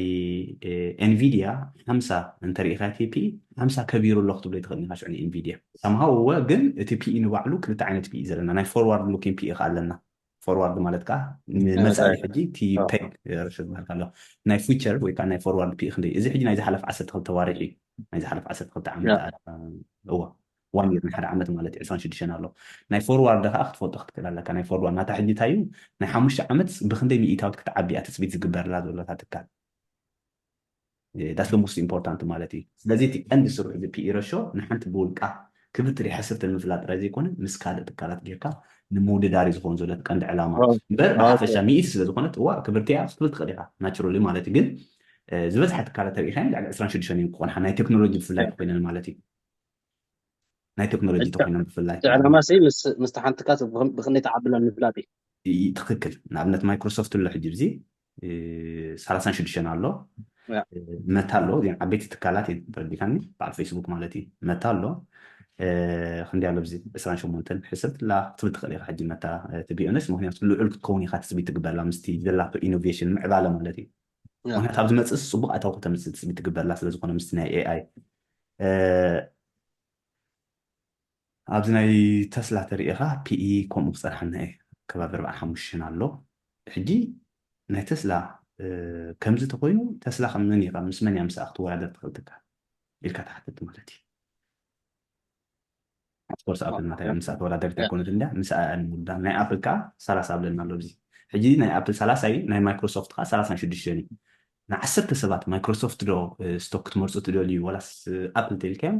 ኤንቪዲያ ሓምሳ እንተሪኢኻ እቲ ፒኢ ሓምሳ ከቢሩ ኣሎ ክትብሎ ይትኽእል ኢኻ ሽዑ ንኤንቪዲያ። Somehow እወ ግን እቲ ፒኢ ንባዕሉ ክልተ ዓይነት ፒኢ ዘለና ናይ forward looking ፒኢ ኸዓ ኣለና። Forward ማለት ከዓ ንመፃኢ ሕጂ እቲ ፔግ ርሽ ዝበሃል ኣሎ ናይ future ወይ ከዓ ናይ forward ፒኢ ክንደይ እዚ ሕጂ ናይ ዝሓለፍ ዓሰርተ ክልተ ዋርሒ ናይ ዝሓለፍ ዓሰርተ ክልተ ዓመት እዎ ዋን ይር ንሓደ ዓመት ማለት እዩ ዕስራን ሽዱሽተን ኣሎ ናይ forward ከዓ ክትፈልጦ ክትክእል ኣለካ ናይ forward ናታ ሕጂ እንታይ እዩ ናይ ሓሙሽተ ዓመት ብክንደይ ሚኢታዊት ክትዓቢ እያ ትፅቢት ዝግበርላ ዘሎ እታ ትካል that's the most important ማለት እዩ ስለዚ እቲ ቀንዲ ስርሑ እዚ ፒኢ ረሾ ንሓንቲ ብውልቃ ክብርቲ ሪሕስርቲ ንምፍላጥ ጥራይ ዘይኮነ ምስ ካልእ ትካላት ጌርካ ንምውድዳር እዩ ዝኸውን ዘሎ እቲ ቀንዲ ዕላማ እምበር ብሓፈሻ ሚኢቲ ስለ ዝኾነት እዋ ክብርቲ እያ ክትብል ትኽእል ኢኻ naturally ማለት እዩ ግን ዝበዝሐ ትካላት ተሪኢኻ ልዕሊ ዕስራን ሽዱሽተን እዮም ክኾንሓ ናይ ቴክኖሎጂ ብፍላይ ተኮይነን ማለት እዩ ናይ ቴክኖሎጂ ተኮይነን ብፍላይ ዕላማ ሲ ምስቲ ሓንቲ ካስ ብክንደይ ተዓብለን ምፍላጥ እዩ ትክክል ንኣብነት ማይክሮሶፍት ኣሎ ሕጂ ብዚ ሰላሳን ሽዱሽተን ኣሎ መታ ኣሎ እዚን ዓበይቲ ትካላት እየን ተረዲካኒ በዓል ፌስቡክ ማለት እዩ መታ ኣሎ ክንዲ ኣሎ ብዚ ዕስራን ሸሞንተን ሕሰብ ላ ክትብል ትኽእል ኢኻ ሕጂ መታ ትቢኦነስ ምክንያቱ ልዑል ክትከውን ኢኻ ትፅቢት ትግበርላ ምስቲ ዘላቶ ኢኖቬሽን ምዕባለ ማለት እዩ ምክንያቱ ኣብ ዝመፅእ ፅቡቅ ኣታዊ ከተምፅእ ትፅቢት ትግበርላ ስለዝኮነ ምስቲ ናይ ኤኣይ ኣብዚ ናይ ተስላ ተሪኢኻ ፒኢ ከምኡ ክፀርሓና እየ ከባቢ ኣርባዓ ሓሙሽተ ኣሎ ሕጂ ናይ ተስላ ከምዚ ተኮይኑ ተስላ ከም መን ኢኻ ምስ መን እያ ምስኣ ክትወዳደር ትኽእል ትካል ኢልካ ትሓትት ማለት እዩ ኣፍኮርስ ኣፕል ናታ ምስ ተወዳደሪት ኣይኮነት እንዳ ምስ ኣያ ንምውዳር ናይ ኣፕል ከዓ ሰላሳ ኣብለና ኣሎ እዚ ሕጂ ናይ ኣፕል ሰላሳ እዩ ናይ ማይክሮሶፍት ከዓ ሰላሳን ሽዱሽተን እዩ ንዓሰርተ ሰባት ማይክሮሶፍት ዶ ስቶክ ክትመርፁ ትደልዩ ወላስ ኣፕል ተልካዮም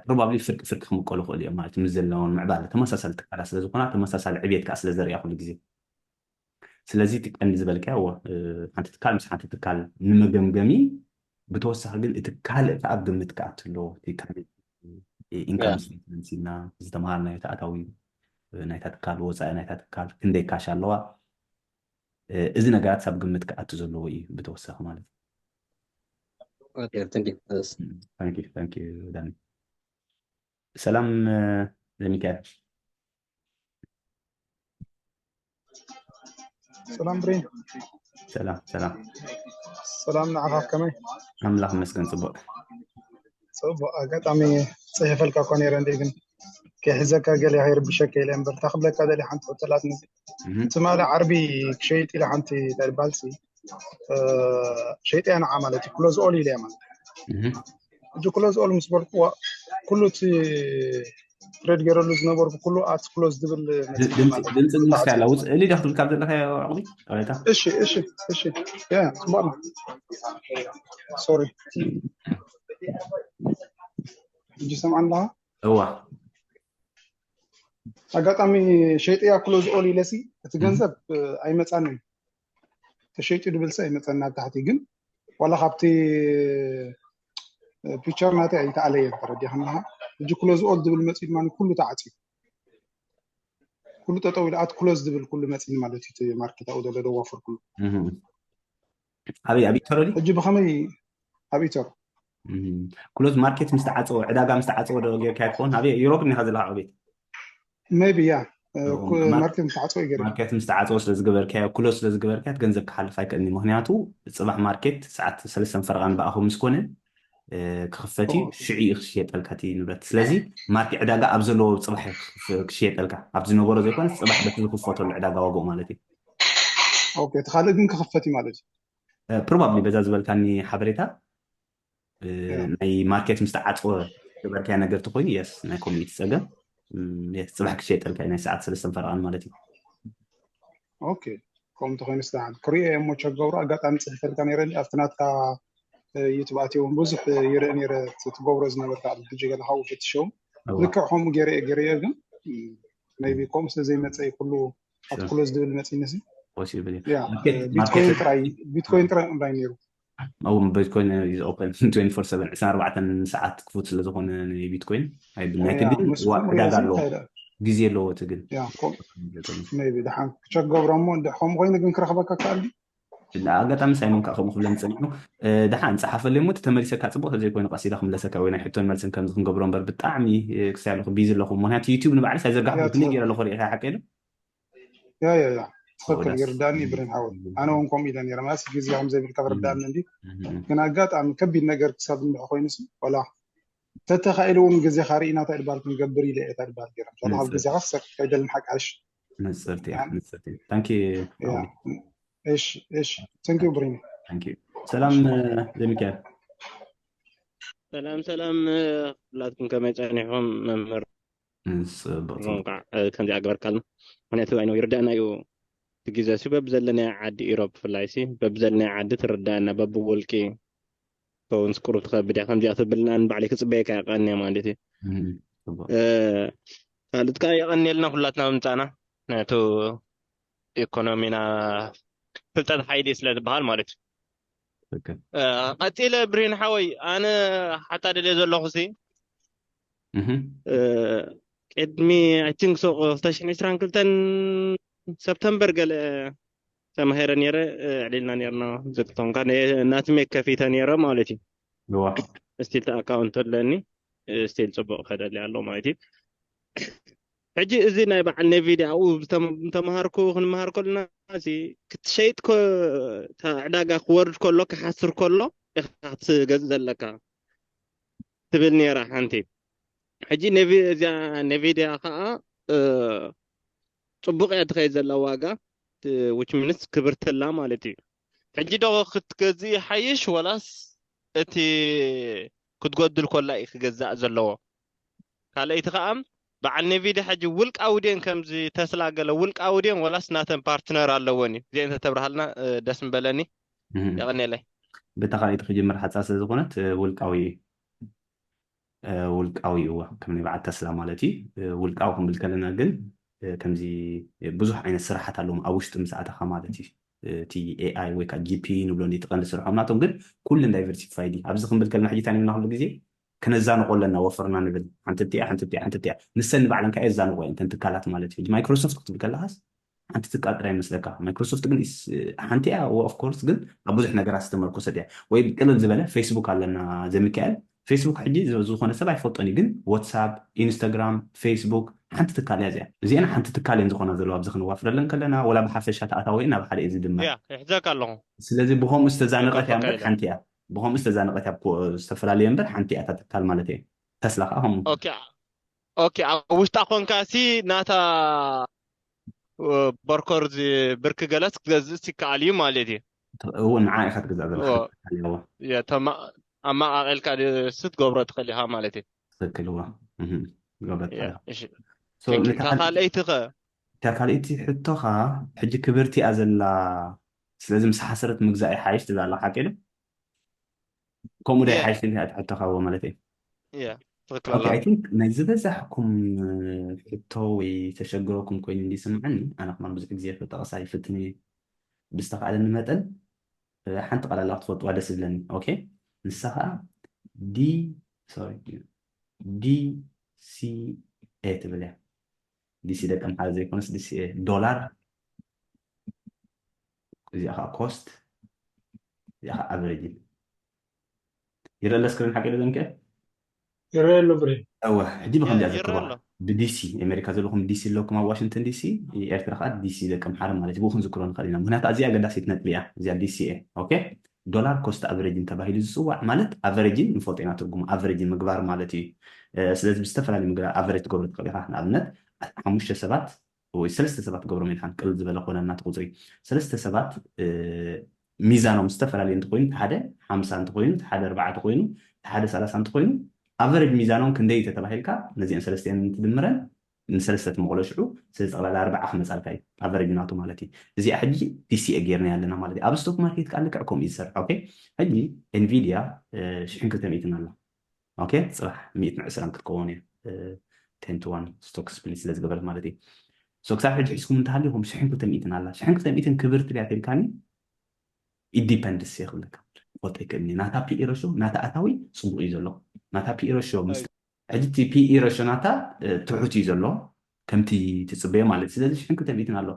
ፕሮባብሊ ፍርቂ ፍርቂ ክምቀሉ ክእሉ እዮም ማለት ምስ ዘለውን ምዕባለ ተመሳሳሊ ትካላት ስለ ዝኾና ተመሳሳሊ ዕብየት ከዓ ስለ ዘርእያ ኩሉ ግዜ ስለዚ እቲ ቀንዲ ዝበልካዮ ሓንቲ ትካል ምስ ሓንቲ ትካል ንመገምገሚ ብተወሳኺ ግን እቲ ካልእ ከዓ ኣብ ግምት ክኣትሎ ኢንካም ስቴትመንት ኢልና ዝተምሃርናዮ ተኣታዊ ናይታ ትካል ወፃኢ ናይታ ትካል ክንደይ ካሽ ኣለዋ እዚ ነገራት ሳብ ግምት ክኣቱ ዘለዎ እዩ ብተወሳኺ ማለት ዳኒ ሰላም ዘሚካኤል ሰላም ብሬን ሰላም ሰላም ሰላም ንዓኻ ከመይ ኣምላኽ መስገን ፅቡቅ ፅቡቅ ኣጋጣሚ ፅሒፈልካ እኮ ነይረ እንደ ግን ከይሕዘካ ገለ ከይርብሸካ ኢለ እምበር እታ ክብለካ ደልየ ሓንቲ ሕቶ ኣላትኒ ትማሊ ዓርቢ ክሸይጥ ኢለ ሓንቲ ተድባልሲ ሸይጠያ ንዓ ማለት እዩ ክሎዝ ኦል ኢለያ ማለት እዩ ሕጂ ክሎዝ ኦል ምስ በልኩዋ ኩሉ እቲ ትሬድ ገይረሉ ዝነበርኩ ኩሉ ኣት ክሎዝ ዝብል ድምፂ ድምፂ ዝምስካ ያላ ውፅእ እሊ ዳ ክትብል ካብ ዘለካ ኣቁሚ ጠበታ እሺ እሺ እሺ ያ ጽቡቅ ሶሪ ሕጂ ሰምዓን ኣለካ እዋ ኣጋጣሚ ሸይጥያ ክሎዝ ኦል ኢለሲ እቲ ገንዘብ ኣይመፃንን ተሸይጡ ድብል ሲ ኣይመፀና ኣብ ታሕቲ ግን ዋላ ካብቲ ፒቸር ናተይ ኣይተኣለየን ተረዲኻ ኣለካ ሕጂ ክሎዝ ኦል ዝብል መፂኡ ድማ ኩሉ ተዓፅዩ ኩሉ ጠጠው ኢሉ ኣት ክሎዝ ዝብል ኩሉ መፂኒ ማለት እዩ ማርኬት ኣብኡ ዘሎ ደዋፈር ኩሉ ኣበይ ኣብ ኢተሮ ድዩ ሕጂ ብከመይ ኣብ ኢተሮ ክሎዝ ማርኬት ምስ ተዓፀወ ዕዳጋ ምስ ተዓፀወ ዶ ጌርካ ትኸውን ኣብ ዩሮፕ ኒካ ዘለካ ዕቤት ሜቢ ያ ማርኬት ምስ ተዓፀወ ይገርም ማርኬት ምስ ተዓፀወ ስለ ዝገበርካዮ ክሎዝ ስለ ዝገበርካዮ ገንዘብ ክሓልፍ ኣይክእልኒ ምክንያቱ ፅባሕ ማርኬት ሰዓት ሰለስተን ፈረቓን ብኣኹ ምስ ኮነ ክኽፈት እዩ። ሽዑ እዩ ክሽየጠልካ እቲ ንብረት። ስለዚ ማርኬት ዕዳጋ ኣብ ዘለዎ ጽባሕ ክሽየጠልካ፣ ኣብ ዝነበሮ ዘይኮነስ ጽባሕ በቲ ዝኽፈተሉ ዕዳጋ ዋግኡ ማለት እዩ። እቲ ካልእ ግን ክኽፈት እዩ ማለት እዩ። ፕሮባብሊ በዛ ዝበልካኒ ሓበሬታ ናይ ማርኬት ምስ ተዓፅወ ገበርካያ ነገር ተኮይኑ የስ ናይ ኮሚኒቲ ፀገም ጽባሕ ክሸየጠልካ ናይ ሰዓት ሰለስተን ፈረቓን ማለት እዩ። ኦኬ፣ ከምኡ ተኮይኑ ስዳሓን ክሪኦ እየ እሞ ቸገብሮ ኣጋጣሚ ፅሒፈልካ ነይረ ኣብቲ ናትካ ዩቱብ ኣትየ እውን ብዙሕ ይርኢ ነይረ ትገብሮ ዝነበርካ ሕጂ ገለ ካብኡ ፈትሸው ልክዕ ከምኡ ገይረ ገይረዮ ግን ቢ ከምኡ ስለ ዘይመፀ ኩሉ ኣብቲ ክሎ ዝብል መፂኒ ቢትኮይን ጥራይ ቢትኮይን ጥራይ ኦንላይን ነይሩ ቢትኮይን ኦፕን ትዌንቲ ፎር ሰቨን ዕስራን ኣርባዕተን ሰዓት ክፉት ስለ ዝኾነ ቢትኮይን ኣይብል ናይ ክልል ዕዳጋ ኣለዎ ግዜ ኣለዎ እቲ ግን ቢ ደሓን ክቸክ ገብሮ እሞ ከምኡ ኮይኑ ግን ክረኽበካ ክኣል ኣጋጣሚ ሳይሞን ከዓ ከምኡ ክብለኒ ፀኒሑ ደሓን ፀሓፈለይ ሞ ተመሊሰካ ፅቡቅ ተዘይኮይኑ ቀሲለ ክምለሰካ ወይ ናይ ሕቶን መልስን ከምዚ ክንገብሮ እምበር ብጣዕሚ ክሳይ ኣለኹ ቢዚ ኣለኹ ምክንያቱ ዩቲብ ንባዕለስ ኣይዘርጋሕኩ ክኒ ገይረ ኣለኹ ሪኢካ ሓቀ ዶ ያ ያ ያ ትኽክል ይርዳኒ ብሬን ሓወይ ኣነ እውን ከምኡ ኢለ ነረ ማለት ግዜ ከም ዘይብልካ ክርዳኒ እንዲ ግን ኣጋጣሚ ከቢድ ነገር ክሳብ እንድሕ ኮይኑ ወላ ተተኻኢሉ እውን ግዜኻ ርኢና እንታይ ድባል ክንገብር ኢለ እየ እንታይ ድባል ገይረ ምሻ ካብ ግዜኻ ክሰብ ከይደልን ሓቃሽ ንፅርቲ ንፅርቲ ታንኪ እሺ እሺ ተንኪ ብሬን ሰላም ዘሚካኤል ሰላም ሰላም ኩላትኩም ከመይ ፀኒሕኩም መምህር ጽቡቅ ሮንቃ ከምዚኣ ገበርካልና ምክንያቱ ኣይነው ይርዳእና እዩ ግዜ ሲ በብ ዘለናዮ ዓዲ ኢሮብ ብፍላይ ሲ በብ ዘለናዮ ዓዲ ትርዳእና በብ ውልቂ ከውንስ ቁሩብ ትኸብድ እያ ከምዚኣ ትብልና ንባዕለይ ክፅበየካ ይቀንየ ማለት እዩ ካልእት ከዓ የቀንየልና ኩላትና ምምፃእና ምክንያቱ ኢኮኖሚና ፍልጠት ሓይሊ ስለ ዝበሃል ማለት እዩ ቀፂለ ብሬን ሓወይ ኣነ ሓታ ደልየ ዘለኹ ሲ ቅድሚ ኣይ ቲንክ ሶ ክልተ ሽሕን ዕስራን ክልተን ሰፕተምበር ገለ ተማሂረ ነይረ ዕሊልና ነርና ዝቅቶም ናትሜ ከፊተ ነይረ ማለት እዩ ስቲል ኣካውንት ኣለኒ ስቲል ፅቡቅ ከደሊ ኣሎ ማለት እዩ ሕጂ እዚ ናይ በዓል ነቪድያ ኣብኡ ዝተምሃርኩ ክንምሃር ከለና ክትሸይጥ ዕዳጋ ክወርድ ከሎ ክሓስር ከሎ ኢኻ ክትገዝእ ዘለካ ትብል ነይራ ሓንቲ ሕጂ እዚኣ ነቪድያ ከዓ ፅቡቅ እያ ትኸይድ ዘላ ዋጋ which means ክብርትላ ማለት እዩ ሕጂ ዶ ክትገዝእ ይሓይሽ ወላስ እቲ ክትጎድል ኮላ እዩ ክገዛእ ዘለዎ ካልኣይቲ ከዓ በዓል ኔቪዲ ሕጂ ውልቃዊ ድን ከምዚ ተስላ ገለ ውልቃዊ ድን ወላስ ናተን ፓርትነር ኣለወን እዩ እዚአን ተተብርሃልና ደስ ምበለኒ የቀኔለይ ብታ ካልኣይቲ ክጅምር ሓፃ ስለ ዝኾነት ውልቃዊ እዩ ውልቃዊ እዋ ከም ናይ በዓል ተስላ ማለት እዩ ውልቃዊ ክንብል ከለና ግን ከምዚ ብዙሕ ዓይነት ስራሓት ኣለዎም ኣብ ውሽጢ ምስ ኣተኻ ማለት እዩ እቲ ኤኣይ ወይ ከዓ ጂፒ ንብሎ እቲ ቀንዲ ስርሖም ናቶም ግን ኩልን ዳይቨርሲፋይድ እዩ ኣብዚ ክንብል ከለና ሕጂ እንታይ ንብልና ኩሉ ግዜ ክነዛንቆ ኣለና ወፈርና ንብል ሓንቲ እቲኣ ሓንቲ እቲኣ ሓንቲ እቲኣ ንሰን ንባዕለን ከዓ የዛንቆ እየን እተን ትካላት ማለት እዩ ማይክሮሶፍት ክትብል ከለካስ ሓንቲ ትካል ጥራይ መስለካ ማይክሮሶፍት ግን ሓንቲ እያ ኦፍኮርስ ግን ኣብ ብዙሕ ነገራት ዝተመርኮሰት እያ ወይ ቅልል ዝበለ ፌስቡክ ኣለና ዘሚካኤል ፌስቡክ ሕጂ ዝኾነ ሰብ ኣይፈልጦን እዩ ግን ዋትሳፕ ኢንስታግራም ፌስቡክ ሓንቲ ትካል እያ እዚኣ እዚአን ሓንቲ ትካል እየን ዝኾና ዘለዋ ኣብዚ ክንዋፍረለን ከለና ወላ ብሓፈሻ ተኣታዊ ናብ ሓደ እዩ ዝድመር ይሕዘካ ኣለኹ ስለዚ ብኸምኡ ዝተዛነቀት እያ እምበር ሓንቲ እያ ብኸምኡ ዝተዛነቀት እያ ዝተፈላለየ እምበር ሓንቲ እያ ትካል ማለት እየ ተስላ ከዓ ከምኡ ኦኬ ኣብ ውሽጣ ኮንካ ሲ ናታ በርኮር ብርክ ገለስ ክትገዝእ ይከኣል እዩ ማለት እዩ እው ንዓ ኢኻ ትገዝእ ዘለካ ኣማቃቂልካ ስ ትገብሮ ትኽእል ኢኻ ማለት እዩ ትክክል እዋ ካልኣይቲ ከ እታ ካልኣይቲ ሕቶኻ ሕጂ ክብርቲ እያ ዘላ ስለዚ ምስ ሓሰረት ምግዛእ ይሓይሽ ትብል ኣላ ሓቂ ዶ ከምኡ ዶ ይሓይሽ ትብል ሕቶኻ እዎ ማለት እዩ ናይ ዝበዛሕኩም ሕቶ ወይ ተሸግረኩም ኮይኑ እንዲስምዐኒ ኣነ ከማን ብዙሕ ግዜ ጠቀሳ ይፍትን እዩ ብዝተካኣለኒ መጠን ሓንቲ ቃል ኣላ ክትፈልጥዋ ደስ ዝብለኒ ኦኬ ንሳ ከዓ ዲ ዲሲኤ ትብል እያ ዲሲ ደቂ ኣምሓራ ዘይኮነስ ዲሲኤ ዶላር እዚኣ ከዓ ኮስት እዚኣ ከዓ ኣቨሬጅ ይረአ ስክሪን ሓቂ ዶ ዘምከ ይረአ ኣሎ ብሬ እወ ሕጂ ብከምዚኣ ዝርከባ ብዲሲ ኣሜሪካ ዘለኹም ዲሲ ኣለኩም ኣብ ዋሽንግተን ዲሲ ኤርትራ ከዓ ዲሲ ደቂ ኣምሓራ ማለት እዩ ብኡ ክንዝክሮ ንኽእል ኢና ምክንያቱ ኣዚኣ ኣገዳሲት ነጥቢ እያ እዚኣ ዲሲ እየ ኦኬ ዶላር ኮስት ኣቨሬጅን ተባሂሉ ዝፅዋዕ ማለት ኣቨሬጅን ንፈልጦ ኢና ትርጉሙ ኣቨሬጅን ምግባር ማለት እዩ። ስለዚ ብዝተፈላለዩ ምግባር ኣቨሬጅ ትገብሮ ትኽእል ኢኻ። ንኣብነት ሓሙሽተ ሰባት ወይ ሰለስተ ሰባት ትገብሮም ኢልካ ቅልል ዝበለ ኮነ እናቲ ቁፅሪ ሰለስተ ሰባት ሚዛኖም ዝተፈላለዩ እንተኮይኑ ሓደ ሓምሳ እንተኮይኑ ሓደ ኣርባዕተ ኮይኑ ሓደ ሰላሳ እንተኮይኑ ኣቨሬጅ ሚዛኖም ክንደይ ተተባሂልካ ነዚአን ሰለስቲአን እንትድምረን ንሰለስተ ትመቕሎ ሽዑ ስለ ጠቕላላ ኣርባዓ ክመፃልካ እዩ ኣቨሬጅ ናቱ ማለት እዩ። እዚኣ ሕጂ ዲሲኤ ጌርና ኣለና ማለት እዩ። ኣብ ስቶክ ማርኬት ከዓ ልክዕ ከምኡ እዩ ዝሰርሕ። ኦኬ ሕጂ ኤንቪዲያ ሽሕን ክልተ ሚእትን ኣላ። ኦኬ ፅባሕ ሚእትን ዕስራን ክትከውን እያ። ቴን ቱ ዋን ስቶክ ስፕሊት ስለ ዝገበረት ማለት እዩ። ሶ ክሳብ ሕጂ ሒዝኩም እንተሃሊኹም ሽሕን ክልተ ሚእትን ኣላ። ሽሕን ክልተ ሚእትን ክብርቲ ድያ ተልካኒ ኢዲፐንድስ የኽብለካ ፈልጦ ይክእልኒ ናታ ፒኢ ረሾ ናታ ኣታዊ ፅቡቅ እዩ ዘሎ ናታ ፒኢ ረሾ ምስ ሕጂ እቲ ፒኢ ረሾ ናታ ትሑት እዩ ዘሎ ከምቲ ትፅበዮ ማለት ስለዚ ሽሕን ክልተ ሚእትን ኣሎ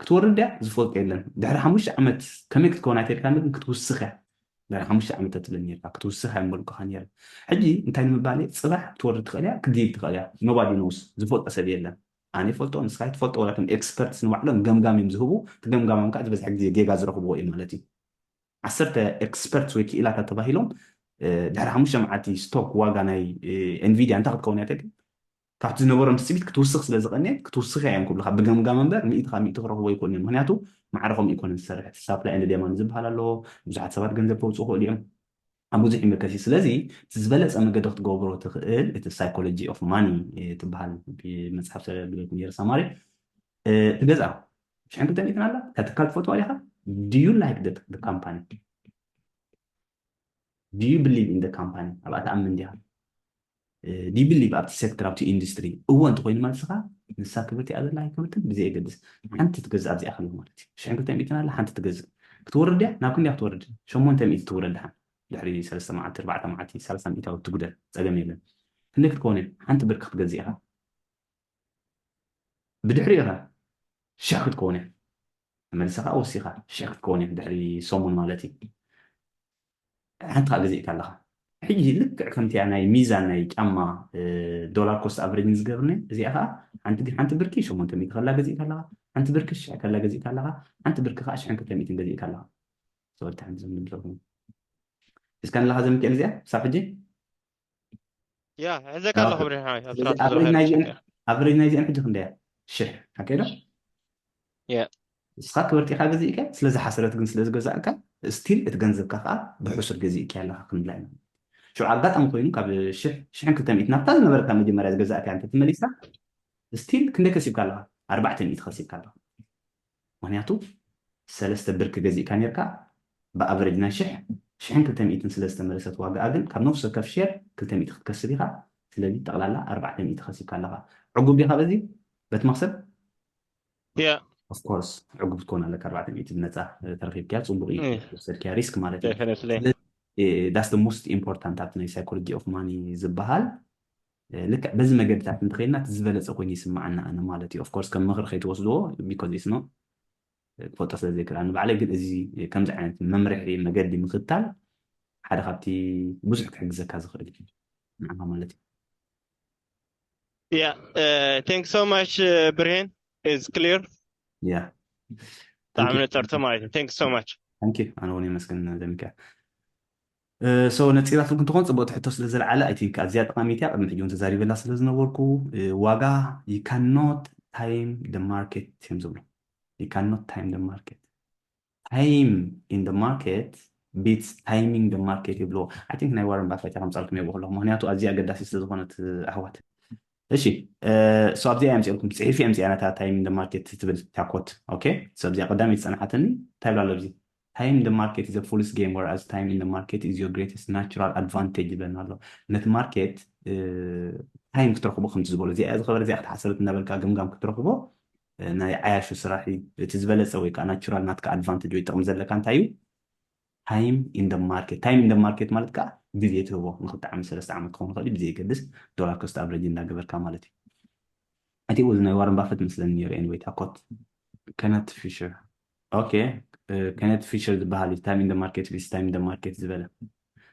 ክትወርድ ድያ ዝፈልጦ የለን ድሕሪ ሓሙሽተ ዓመት ከመይ ክትከውን ኣይተልካ ግን ክትውስኽ እያ ድሕሪ ሓሙሽተ ዓመት ተትብለኒ ነርካ ክትውስኽ እያ ምበልኩኻ ነረ ሕጂ እንታይ ንምባል እየ ፅባሕ ክትወርድ ትኽእል እያ ክትድይብ ትኽእል እያ ኖባዲ ኖውስ ዝፈልጦ ሰብ የለን ኣነ ይፈልጦ ንስኻ ትፈልጦ ወላ ከም ኤክስፐርትስ ንባዕሎም ገምጋም እዮም ዝህቡ እቲ ገምጋሞም ከዓ ዝበዝሐ ግዜ ጌጋ ዝረኽብዎ እዩ ማለት እዩ ዓሰርተ ኤክስፐርትስ ወይ ክኢላታት ተባሂሎም ድሕሪ ሓሙሽተ መዓልቲ ስቶክ ዋጋ ናይ ኤንቪድያ እንታይ ክትከውን እያ ተግን ካብቲ ዝነበሮም ትፅቢት ክትውስኽ ስለ ዝቐንየ ክትውስኽ እያ እዮም ክብሉካ ብገምጋም እምበር ሚእቲ ካብ ሚእቲ ክረኽቦ ይኮን እዮም ምክንያቱ ማዕረ ከምኡ ይኮነ ዝሰርሕ ሳፕላይ ኤንድ ዴማንድ ዝበሃል ኣለዎ ብዙሓት ሰባት ገንዘብ ከውፅኡ ክእሉ እዮም ኣብ ብዙሕ ይምልከት እዩ ስለዚ እቲ ዝበለፀ መገዲ ክትገብሮ ትኽእል እቲ ሳይኮሎጂ ኦፍ ማኒ ትበሃል መፅሓፍ ሰለብለኩም ነረ ሳማሪ ትገዝኣ ሽሕን ክልተ ሚእትን ኣላ እታ ትካል ትፈትዋ ዲኻ do you like the company do you believe in the company ኣብኣ ትኣምን ዲኻ do you believe ኣብቲ ሴክተር ኣብቲ ኢንዱስትሪ እዎ እንተኮይኑ ማለት ስኻ ንሳ ክብርቲ እያ ዘላ ኣይክብርትን ብዘየገድስ ሓንቲ ትገዝእ ኣብዚኣ ከሎ ማለት እዩ ሽሕን ክልተ ሚእትን ኣላ ሓንቲ ትገዝእ ክትወርድ እያ ናብ ክንደያ ክትወርድ ሸሞንተ ሚእቲ ትውረድ ድሓን ድሕሪ ሰለስተ መዓልቲ ኣርባዕተ መዓልቲ ሰላሳ ሚእታዊ ትጉደል ፀገም የለን ክንደይ ክትከውን እያ ሓንቲ ብርኪ ክትገዝእ ኢኻ ብድሕሪኡ ኸ ሽሕ ክትከውን እያ ተመሊስኻ ወሲኻ ሽሕ ክትከውን እያ ድሕሪ ሰሙን ማለት እዩ ሓንቲ ከዓ ገዚእካ ኣለኻ ሕጂ ልክዕ ከምቲያ ናይ ሚዛን ናይ ጫማ ዶላር ኮስት ኣቨሬጅን ዝገብርኒ እዚኣ ከዓ ሓንቲ ሓንቲ ብርኪ ሸሞንተ ሚእቲ ከላ ገዚእካ ኣለኻ ሓንቲ ብርኪ ሽሕ ከላ ገዚእካ ኣለኻ ሓንቲ ብርኪ ከዓ ሽሕን ክልተ ሚእትን ገዚእካ ኣለኻ ሰበልቲ ሓንቲ ዝምድረኹም እስካ ንለኻ ዘምክኤል እዚኣ ክሳብ ሕጂ ያ ሕዘካ ኣለኹ ብርሃን ኣቨሬጅ ናይዚአን ሕጂ ክንደያ ሽሕ ሓቀዶ ያ ንስኻ ክበርቲኻ ገዚእካ ስለዝሓሰረት ግን ስለዝገዛእካ ስቲል እቲ ገንዘብካ ከዓ ብሕሱር ገዚእካ ኣለካ ክንብላ ኢና ሽዑ ኣጋጣሚ ኮይኑ ካብ ሽሕ ሽሕን ክልተ ሚእቲ ናብታ ዝነበረካ መጀመርያ ዝገዛእካ እንተ ትመሊስካ ስቲል ክንደይ ከሲብካ ኣለካ ኣርባዕተ ሚእቲ ከሲብካ ኣለካ ምክንያቱ ሰለስተ ብርኪ ገዚእካ ነርካ ብኣቨሬጅ ናይ ሽሕ ሽሕን ክልተ ሚእትን ስለ ዝተመለሰት ዋጋኣ ግን ካብ ነፍሲ ወከፍ ሼር ክልተ ሚእቲ ክትከስብ ኢኻ ስለዚ ጠቕላላ ኣርባዕተ ሚእቲ ከሲብካ ኣለኻ ዕጉብ ዲኻ በዚ በቲ መክሰብ yeah of course ዕጉብ ትኮን ኣለካ ኣርባዕተ ሚእቲ ብነፃ ተረኪብክያ ፅቡቅ እዩ ወሰድክያ ሪስክ ማለት እዩ definitely that's the most important ኣብቲ ናይ psychology of money ዝበሃል ልክዕ በዚ መገድታት እንተኸይድና እቲ ዝበለፀ ኮይኑ ይስማዓና ኣነ ማለት እዩ of course ከም ምክሪ ከይትወስድዎ because it's not ክፈልጦ ስለ ዘይክእል ኣነ ባዕለይ ግን እዚ ከምዚ ዓይነት መምርሒ መገዲ ምክታል ሓደ ካብቲ ብዙሕ ክሕግዘካ ዝኽእል እዩ ንዓኻ ማለት እዩ yeah uh, thank so much uh, ብርሄን is clear yeah ብጣዕሚ ነፀርተ ማለት እዩ thank so much thank you ኣነ እውን የመስግን ዘሚካ so ነፂራትኩም እንትኾን ፅቡቅ ትሕቶ ስለ ዘለዓለ I think ኣዝያ ጠቃሚት እያ ቅድሚ ሕጂ እውን ተዛሪበላ ስለ ዝነበርኩ ዋጋ you cannot time the market እዮም ዝብሉ you cannot time the market time in the market beats timing the market ይብልዎ I think ናይ ዋረን ባፈት ከምፃልኩም የብኩ ኣለኹ ምክንያቱ ኣዝያ ኣገዳሲ ስለ ዝኾነት ኣሕዋት እሺ so ኣብዚኣ እያ ምፅልኩም ፅሒፍ እያ ምፅያ ነታ time in the market ትብል ታኮት okay so ኣብዚኣ ቀዳመይ ዝፀናሓተኒ እንታይ ብላ ኣሎ ኣብዚ time in the market is a fool's game whereas time in the market is your greatest natural advantage ይብለና ኣሎ ነቲ ማርኬት ታይም ክትረክቦ ከምቲ ዝበሎ እዚኣ ዝኸበረ እዚኣ ክትሓሰረት እናበልካ ገምጋም ክትረክቦ ናይ ዓያሹ ስራሕ እዩ እቲ ዝበለፀ ወይ ከዓ ናቹራል ናትካ ኣድቫንቴጅ ወይ ጥቅሚ ዘለካ እንታይ እዩ time in the market time in the market ማለት ከዓ ግዜ ትህቦ ንክልተ ዓመት ሰለስተ ዓመት ክኸውን ይኽእል ብዘየገድስ ዶላር ኮስት ኣቨሬጅ እንዳገበርካ ማለት እዩ እቲ እዚ ናይ ዋረን ባፈት መስለኒ ነይሩ anyway ታኮት ከነት ፊሸር okay ከነት ፊሸር ዝበሃል እዩ time in the market beats time in the market ዝበለ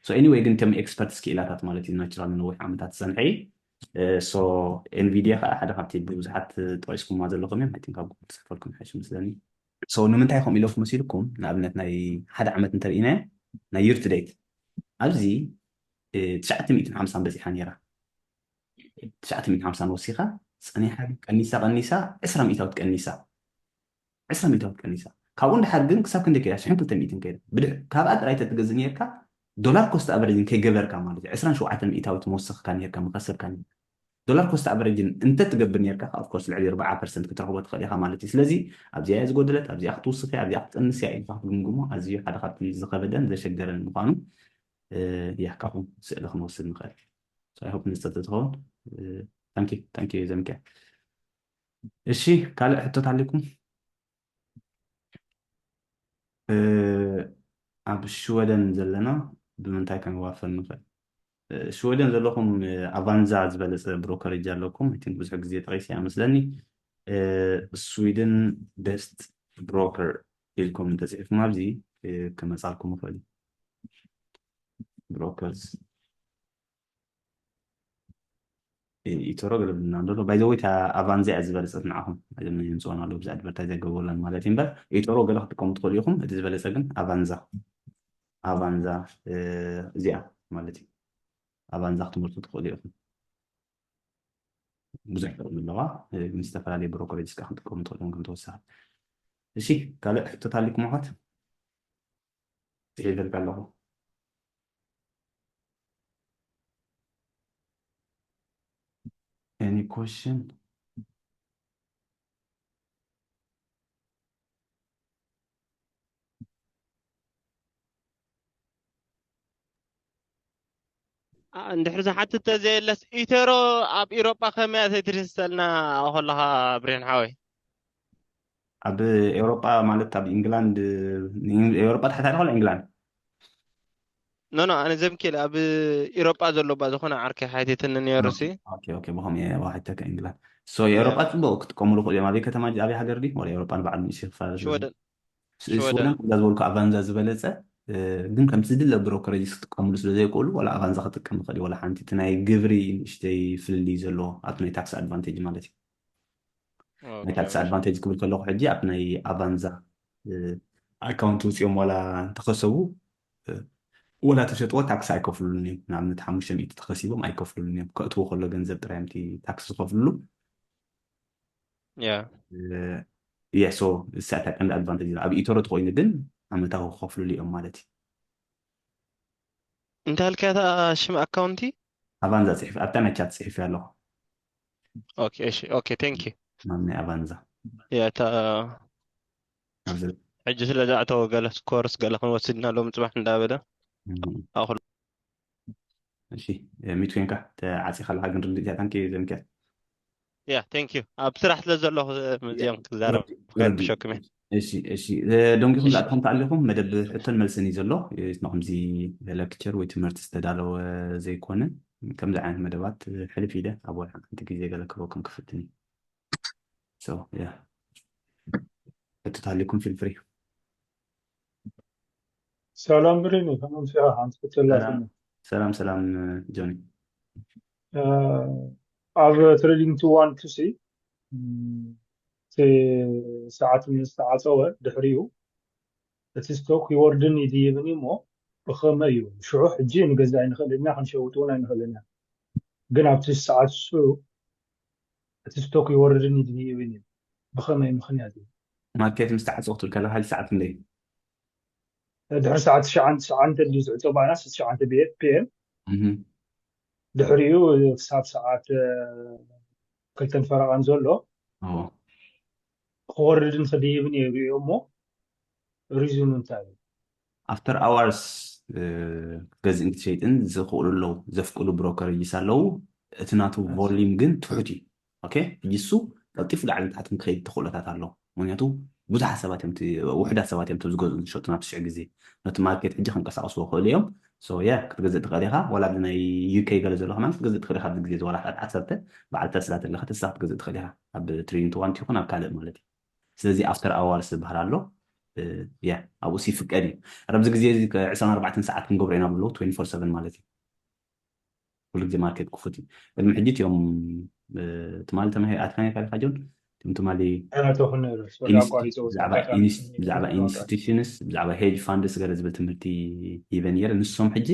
so anyway ግን ከም ኤክስፐርት ስኪኢላታት ማለት እዩ ናቹራል ነዊሕ ዓመታት ዝፀንሐ እዩ so ኤንቪዲያ ከዓ ሓደ ካብቲ ብዙሓት ጠቂስኩማ ዘለኹም እዮም I think ኣብ ጉግል ዝፅፈልኩም ሓይሽ መስለኒ so ንምንታይ ከምኡ ኢለኩም መሲልኩም? ንኣብነት ናይ ሓደ ዓመት እንተርኢናዮ ናይ year to date ኣብዚ ትሽዓተ ሚእትን ሓምሳን በፂሓ ነይራ። ትሽዓተ ሚእትን ሓምሳን ወሲኻ ፀኒሓ ቀኒሳ ቀኒሳ ዕስራ ሚእታዊት ቀኒሳ ዕስራ ሚእታዊት ቀኒሳ። ካብኡ ንድሓር ግን ክሳብ ክንደይ ከይዳ? ሽሕን ክልተ ሚእትን ከይዳ። ብድሕ ካብኣ ጥራይ ተትገዝእ ነርካ ዶላር ኮስት ኣቨሬጅን ከይገበርካ ማለት እዩ ዕስራን ሸውዓተን ሚእታዊት መወሰኽካ ነርካ መኸሰብካ ነርካ። ዶላር ኮስት ኣቨሬጅን እንተ ትገብር ነርካ of course ልዕሊ ኣርባዓ ፐርሰንት ክትረኽቦ ትኽእል ኢኻ ማለት እዩ። ስለዚ ኣብዚኣ እያ ዝጎደለት፣ ኣብዚኣ ክትውስኽ እያ፣ ኣብዚኣ ክትቀንስ እያ ኢልካ ክትግምግሞ ኣዝዩ ሓደ ካብቲ ዝኸበደን ዘሸገረን ምዃኑ እያ ካብኡ ስእሊ ክንወስድ ንኽእል። I hope ንዝጠጥ ትኸውን። ታንኪ ታንኪ ዘምኪያ። እሺ ካልእ ሕቶት ኣለኩም? ኣብ ሽወደን ዘለና ብምንታይ ከንዋፈር ንኽእል? ሽወደን ዘለኹም ኣቫንዛ ዝበለፀ ብሮከሬጅ ኣለኩም። I think ብዙሕ ግዜ ጠቂሰ እያ መስለኒ። ስዊድን ቤስት ብሮከር ኢልኩም እንተፅሒፍኩም ኣብዚ ክመፃልኩም ይኽእል እዩ። ብሮከርስ ኢቶሮ ገለ ብልና ኣሎ ባይዘወይ እታ ኣቫንዛ እያ ዝበለፀት ንዓኹም። የምፅኦን ኣለዉ ብዚ ኣድቨርታይዝ ኣይገብረለን ማለት እዩ እምበር ኢቶሮ ገለ ክትጥቀሙ ትኽእሉ ኢኹም። እቲ ዝበለፀ ግን ኣቫንዛ ኣቫንዛ እዚኣ ማለት እዩ። ኣቫንዛ ክትመርፁ ትኽእሉ ኢኹም። ብዙሕ ጥቕሚ ኣለዋ። ግን ዝተፈላለዩ ብሮከሬጅ ስካ ክትጥቀሙ ትኽእሉ ኢኹም ከም ተወሳኺ። እሺ ካልእ ሕቶት ኣሊኩም ኣሕዋት? ይሕልፈልካ ኣለኹ። Any question? እንድሕር ዝሓትት ተዘየለስ ኢተሮ ኣብ ኢሮጳ ከመያ ዘይትድህሰልና ከለኻ ብሬን ሓወይ? ኣብ ኤውሮጳ ማለት ኣብ ኢንግላንድ፣ ኤውሮጳ ትሓት ኣለኻ ኢንግላንድ? ኖ ኖ ኣነ ዘምኪል ኣብ ኢሮጳ ዘሎ ባ ዝኾነ ዓርከ ሓቲትኒ ነይሩ ሲ። ኦኬ ኦኬ ብኸም ዋሕተካ ኢንግላንድ። ሶ የኤውሮጳ ጽቡቕ ክጥቀሙሉ ክእሉ እዮም። ኣበይ ከተማ ኣበይ ሃገር ድዩ? ወላ ኤውሮጳ ንባዕሉ ንእሽተይ ክፈላለ ስለ ሽወደን ሽወደን እዛ ዝበልኩ ኣቫንዛ ዝበለጸ ግን ከምቲ ዝድለ ብሮከሬጅ ክትጥቀምሉ ስለ ዘይክእሉ ዋላ ኣቫንዛ ክጥቀም ይኽእል እዩ። ዋላ ሓንቲ እቲ ናይ ግብሪ ንእሽተይ ፍልልይ ዘለዎ ኣብቲ ናይ ታክስ ኣድቫንቴጅ ማለት እዩ። ናይ ታክስ ኣድቫንቴጅ ክብል ከለኹ ሕጂ ኣብ ናይ ኣቫንዛ ኣካውንት ውፅኦም ዋላ እንተኸሰቡ ወላ ተሸጥዎ ታክስ ኣይከፍሉሉን እዮም። ንኣብነት ሓሙሽተ ሚእቲ ተኸሲቦም ኣይከፍሉሉን እዮም። ከእትዎ ከሎ ገንዘብ ጥራይ ምቲ ታክስ ዝኸፍሉሉ። ያ የ ሶ እሳ እታ ቀንዲ ኣድቫንቴጅ ኣብ ኢቶሮ ተኮይኑ ግን ዓመታዊ ክኸፍሉሉ እዮም ማለት እዩ። እንታይ ኢልካ እታ ሽም ኣካውንቲ? ኣቫንዛ ፅሒፍ ኣብታ ናይ ቻት ፅሒፍ ኣለኹ። ኦኬ እሺ ኦኬ ቴንክ ዩ ማም ናይ ኣቫንዛ ያ እታ ኣብዚ ሕጂ ስለ ዝኣተወ ገለ ኮርስ ገለ ክንወስድ ኢና ሎም ፅባሕ እንዳበለ ኣኹል እሺ ሚት ኮይንካ ተዓፂኻ ኣለካ ግን ርድእ እያ ታንኪ ዘምክያት ያ ቴንክ ዩ ኣብ ስራሕ ስለ ዘለኹ እዚኦም ክዛረብ ረቢ- ብሸክሜ እሺ እሺ ደንጊኹም ላእትኹም ተኣሊኹም መደብ ሕቶን መልስን እዩ ዘሎ። ስማ ከምዚ ሌክቸር ወይ ትምህርቲ ዝተዳለወ ዘይኮነ ከምዚ ዓይነት መደባት ሕልፍ ኢለ ኣብ ወርሒ ሓንቲ ግዜ ገለ ክህበኩም ክፍትን እዩ። So yeah ሕቶ ተሃሊኩም feel free። ሰላም ብሬኒ ከመምስያ ሓንቲ ክትላ ሰላም ሰላም ጆኒ። ኣብ ትሬዲንግ ቱ ዋን ቱ ሲ እቲ ሰዓት ምስ ተዓፀወ ድሕሪኡ እቲ ስቶክ ይወርድን ይድይብን እዩ እሞ ብኸመይ እዩ ሽዑ ሕጂ ንገዛ ኣይንኽእል ኢና ክንሸውጥ እውን ኣይንኽእል ኢና ግን ኣብቲ ሰዓት ሱ እቲ ስቶክ ይወርድን ይድይብን እዩ ብኸመይ ምኽንያት እዩ ማርኬት ምስ ተዓፀ ክትብል ከለካ ሓይሊ ሰዓት ክንደይ ድሕሪ ሰዓት ትሽዓን ትሽዓንተ ድዩ ዝዕፀ ባና ትሽዓንተ ፒኤም ድሕሪኡ ክሳብ ሰዓት ክልተን ፈረቓን ዘሎ ክወርድን ክድይብን ይሪኦ እሞ ሪዝኑ እንታይ እዩ after hours ክትገዝእን ክትሸይጥን ዝኽእሉ ኣለዉ ዘፍቅዱ ብሮከሬጅስ ኣለዉ እቲ ናቱ volume ግን ትሑት እዩ okay ሕጂ እሱ ቀልጢፉ ላዕልን ታሕትን ክኸይድ ተኽእሎታት ኣሎ ምክንያቱ ብዙሓት ሰባት እዮም ውሕዳት ሰባት እዮም ዝገዝኡ ዝሸጡ ናብ ትሽዕ ግዜ ነቲ ማርኬት ሕጂ ከንቀሳቀስዎ ክእሉ እዮም so yeah ክትገዝእ ትኽእል ኢኻ ዋላ ናይ UK ገለ ዘሎ ከማን ክትገዝእ ትኽእል ኢኻ ኣብዚ ግዜ ዝዋላ ዓሰርተ በዓል ተስላ ተለካ ተስላ ክትገዝእ ትኽእል ኢኻ ኣብ ትሬዲንግ ቱ ዋን ይኹን ኣብ ካልእ ማለት እዩ ስለዚ after hours ዝበሃል ኣሎ yeah ኣብኡስ ይፍቀድ እዩ ኣብዚ ግዜ ዕስራን ኣርባዕተን ሰዓት ክንገብሮ ኢና ብሎ twenty four seven ማለት እዩ ኩሉ ግዜ ማርኬት ክፉት እዩ ቅድሚ ሕጂ እዮም ትማሊ ተማሂ ኣትካ ነርካ ዲኻ ጆን ትምትማሊ ኣቶ ክንርስ ወደ ኢንስቲ- ኣቋሪፀ ብዛዕባ ወጣ ኢንስ- ብዛዕባ ኢንስቲቱሽንስ ብዛዕባ ሄጅ ፋንድስ ገለ ዝብል ትምህርቲ ሂበን ነይረ። ንሶም ሕጂ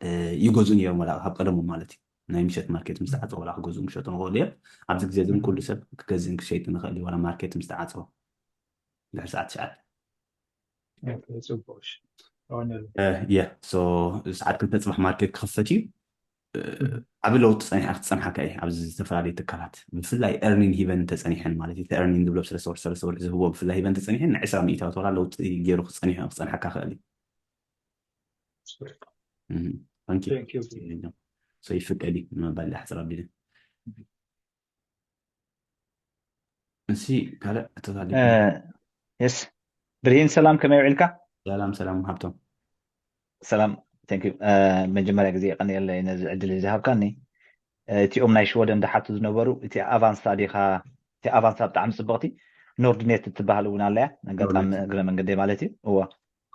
እ፣ ይገዝኡ ነይሮም፣ ወላ ካብ ቀደሞም ማለት እዩ። ናይ ምሸት ማርኬት ምስ ተዓፀወ ወላ ክገዝኡ ክሸጡ ንኽእሉ እዮም። ኣብዚ ግዜ ግን ኩሉ ሰብ ክገዝእን ክሸይጥን ይኽእል እዩ፣ ዋላ ማርኬት ምስ ተዓፀወ ድሕሪ ሰዓት ትሽዓተ። ጽቡቅ። የ ሶ ሰዓት ክልተ ፅባሕ ማርኬት ክኽፈት እዩ። እ፣ ዓቢ ለውጢ ፀኒሓ ክትፀንሓካ እዩ ኣብዚ ዝተፈላለዩ ትካላት፣ ብፍላይ ኤርኒን ሂበን እንተፀኒሐን ማለት እዩ። ኤርኒን ዝብሎ ሰለስተ ወርሒ ሰለስተ ወርሒ ዝህቦ ብፍላይ ሂበን እንተፀኒሐን ንዕስራ ሚእታዊ ዶላር ለውጢ ገይሩ ክፀኒሑ ክፀንሓካ ክእል እዩ። እም፣ ታንኪ Thank you. ሶ ይፍቀድ እዩ ንምባል እየ ሕፅር ኣቢለ። እሲ ካልእ እተታሊ የስ ብርሂን፣ ሰላም፣ ከመይ ውዒልካ? ሰላም ሰላም ሃብቶም። ሰላም። Thank you። መጀመርያ ግዜ የቐንየለይ ነዚ ዕድል እዚ ዝሃብካኒ። እቲኦም ናይ ሽወደን ዝሓቱ ዝነበሩ እቲ ኣቫንሳ ዲኻ? እቲ ኣቫንሳ ብጣዕሚ ፅብቕቲ፣ ኖርድኔት እትበሃል እውን ኣለያ። ኣጋጣሚ ኖርድኔት። እግረ መንገደይ ማለት እዩ። እዎ፣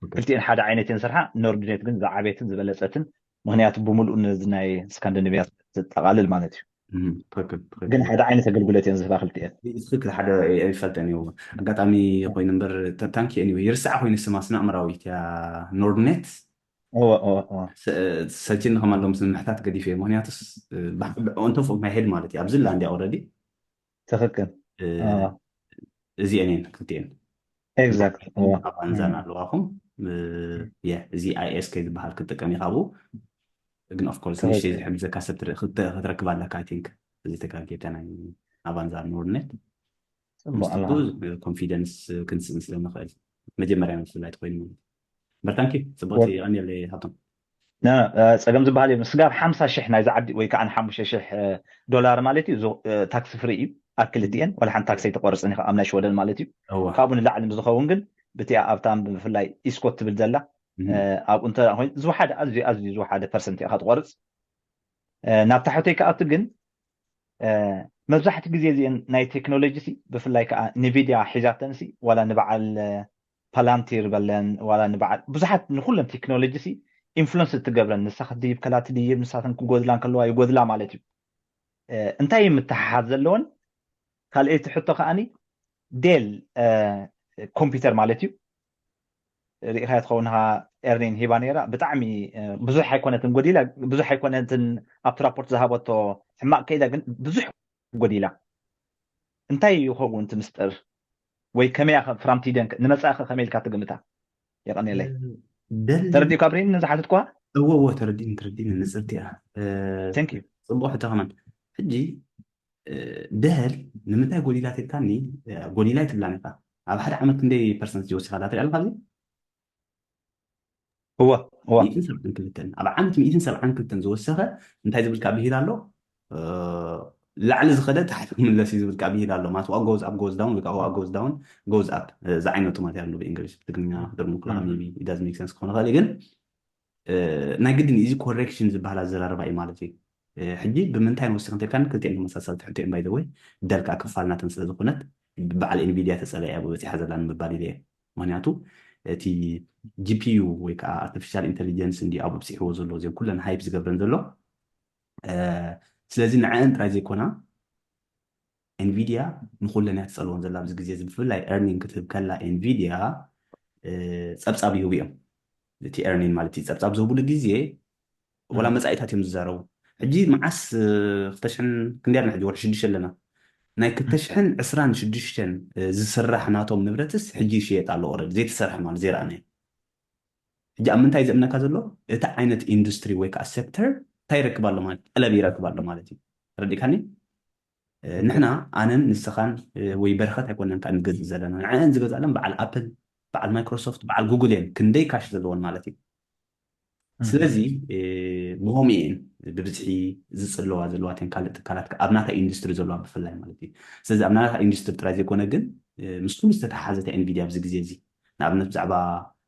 ኦኬ። ክልቲኤን ሓደ ዓይነት እየን ስርሓ። ኖርድኔት ግን ዝዓበየትን ዝበለፀትን፣ ምክንያቱ ብምሉኡ ነዚ ናይ ስካንዲኔቪያ ዘጠቓልል ማለት እዩ። እም፣ ትክክል ትክክል። ግን ሓደ ዓይነት ኣገልግሎት እየን ዝህባ ክልቲኤን። ትክክል ሓደ ኣይፈልጠን እዩ። ኣጋጣሚ ኮይኑ እምበር ተ- ታንኪ ኤኒወይ ይርስዓ ኮይኑ ስማ ስነ ኣእምራዊ እያ። ኖርድኔት እዎ እዎ እዎ። ሰልችኒ ከማሎም ስምሕታት ገዲፈ እየ። ምክንያቱስ ኦንቶፍ ኦፍ ማይ ሄድ ማለት እዩ ኣብዚ ላንድ ኦረዲ ትክክል። እ። እዚአን እየን ክልቲኤን። ኤግዛክት እዎ። ኣብ ኣንዛን ኣለዋኹም። እ፣ የ፣ እዚ ኣይኤስኬ ዝበሃል ክትጥቀም ኢኻ ኣብኡ። ግን ኦፍኮርስ ንእሽተይ ትክክል። ዝሕግዘካ ሰብ ትረ- ክተ- ክትረክብ ኣለካ። ኣይ ቲንክ እዚ ተጋጌተ ናይ ኣቫንዛ ኖርድኔት ፅቡቅ ምስቱ ኣላ። ኮንፊደንስ ክንስእን ስለ ንኽእል መጀመርያ ምፍላይ ትኮይኑ ማለት እዩ። በርታንኪ ጽቡቅቲ ወ- ቀኒለይ ሃብቶም። ና እ፣ ፀገም ዝበሃል የብሉን። ስጋብ ሓምሳ ሽሕ ናይዚ ዓዲ ወይ ከዓ ንሓሙሽተ ሽሕ እ፣ ዶላር ማለት እዩ። ዞ- እ፣ ታክስ ፍሪ እዩ፣ ኣብ ክልቲኤን ዋላ ሓንቲ ታክስ ኣይትቆርፅን ኢኻ ኣብ ናይ ሽወደን ማለት እዩ። እዋ ካብኡ ንላዕሊ ምስ ዝኸውን ግን ብቲኣ ኣብታ ብፍላይ ኢስኮት ትብል ዘላ እም፣ እ፣ ኣብኡ እንተ ኮይኑ ዝወሓደ ኣዝዩ ኣዝዩ ዝወሓደ ፐርሰንት ኢኻ ትቆርፅ። እ፣ ናብ ታሕተይ ክኣቱ ግን እ፣ መብዛሕትኡ ግዜ እዚአን ናይ ቴክኖሎጂ ሲ ብፍላይ ከዓ ኒቪድያ ሒዛተን ሲ ዋላ ንበዓል እ፣ ፓላንቲር በለን ዋላ ንበዓል ብዙሓት ንኩለን ቴክኖሎጂ ሲ ኢንፍሉንስ እትገብረን ንሳ ክትድይብ ከላ ትድይብ ንሳተን ክጎድላ እንከለዋ ይጎድላ ማለት እዩ። እ፣ እንታይ እዩ ምትሓሓዝ ዘለዎን? ካልኣይቲ ሕቶ ከዓኒ ዴል እ፣ ኮምፒውተር ማለት እዩ ርኢኻያ ትኸውን ኢኻ። ኤርኒን ሂባ ነይራ ብጣዕሚ እ፣ ብዙሕ ኣይኮነትን ጎዲላ፣ ብዙሕ ኣይኮነትን ኣብቲ ራፖርት ዝሃበቶ ሕማቕ ከኢላ ግን ብዙሕ ጎዲላ። እንታይ ይኸውን እቲ ምስጥር? ወይ ከመይ ኢኻ ፍራምቲደን ንመጻኢኸ ከመይ ኢልካ ትግምታ? የቐንየለይ። ደል ተረዲእካ ብሬን ነዚ ሓተትኳ? እዎ እዎ ተረዲእኒ ተረዲእኒ ንጽርቲ እያ። እ፣ Thank you። ጽቡቅ ሕቶ ከማን ሕጂ እ፣ ደህል ንምንታይ ጎዲላ ትልካኒ? እ፣ ጎዲላ ኣይትብላን ኢኻ። ኣብ ሓደ ዓመት ክንደይ ፐርሰንት ዝወሲኻ ዳ ትሪኣ ኣለካ ኣብዚ? እወ እወ ሚእትን ሰብዓን ክልተን ኣብ ዓመት ሚእትን ሰብዓን ክልተን ዝወሰኸ እንታይ ዝብልካ ብሂል ኣሎ? እ፣ ላዕሊ ዝኸደ ታሕቲ ክምለስ እዩ ዝብልካ ብሂል ኣሎ ማለት what goes up goes down ወይ ከዓ what goes down goes up ዝዓይነቱ ማለት ኣሎ ብእንግሊዝ ብትግርኛ ክትርጉም ከለካ እም። maybe it doesn't make sense ክኾን ይኽእል እዩ ግን እ፣ ናይ ግድን እዚ ኮሬክሽን ዝበሃል ኣዘራርባ እዩ ማለት እዩ። እ፣ ሕጂ ብምንታይ ንወስኽ እንተልካኒ ክልቲኤን ተመሳሳልቲ ሕቶ እዮም ባይ ዘ ወይ ደልካ ክፋል ናተን ስለ ዝኾነት በዓል ኤንቪድያ ተፀላያ ብበፂሓ ዘላ ንምባል ኢለ እየ። ምክንያቱ እቲ ጂፒዩ ወይ ከዓ ኣርቲፊሻል ኢንቴሊጀንስ እንዲ ኣብኡ ኣብፅሕዎ ዘሎ እዚኦም ኩለን ሃይፕ ዝገብረን ዘሎ እ፣ ስለዚ ንዐአን ጥራይ ዘይኮና ኤንቪድያ ንኩለን እያ ትፀልወን ዘላ ኣብዚ ግዜ እዚ ብፍላይ ኤርኒንግ ክትህብ ከላ ኤንቪድያ እ፣ ፀብፃብ ይህቡ እዮም እቲ ኤርኒን ማለት እዩ ፀብፃብ ዝህቡሉ ግዜ ወላ እም። መፃኢታት እዮም ዝዛረቡ ሕጂ መዓስ እ፣ ክልተ ሽሕን ክንደይ ኣለና ሕጂ ወርሒ ሽዱሽተ ኣለና ናይ ክልተ ሽሕን ዕስራን ሽዱሽተን እ፣ ዝስራሕ ናቶም ንብረትስ ሕጂ ይሽየጥ ኣሎ ኦረዲ ዘይተሰርሐ ማለት ዘይረኣናዮ ሕጂ ኣብ ምንታይ ዘእምነካ ዘሎ እቲ ዓይነት ኢንዱስትሪ ወይ ከዓ ሴክተር እንታይ ይረክብ ኣሎ ማለት ጠለብ ይረክብ ኣሎ ማለት እዩ ተረዲእካኒ እ፣ ንሕና ኣነን ንስኻን እ፣ ወይ በረኸት ኣይኮነን ከዓ ንገዝእ ዘለና ንዐአን ዝገዝኣለን በዓል ኣፕል በዓል ማይክሮሶፍት በዓል ጉግል እየን ክንደይ ካሽ ዘለወን ማለት እዩ ስለዚ እ፣ ብሆም እየን ብብዝሒ ዝፅለዋ ዘለዋትን ካልእ ትካላት ኣብ ናታ ኢንዱስትሪ ዘለዋ ብፍላይ ማለት እዩ ስለዚ ኣብ ናታ ኢንዱስትሪ ጥራይ ዘይኮነ ግን እ፣ ምስኩም ዝተተሓዘተ ኤንቪድያ ኣብዚ ግዜ እዚ ንኣብነት ብዛዕባ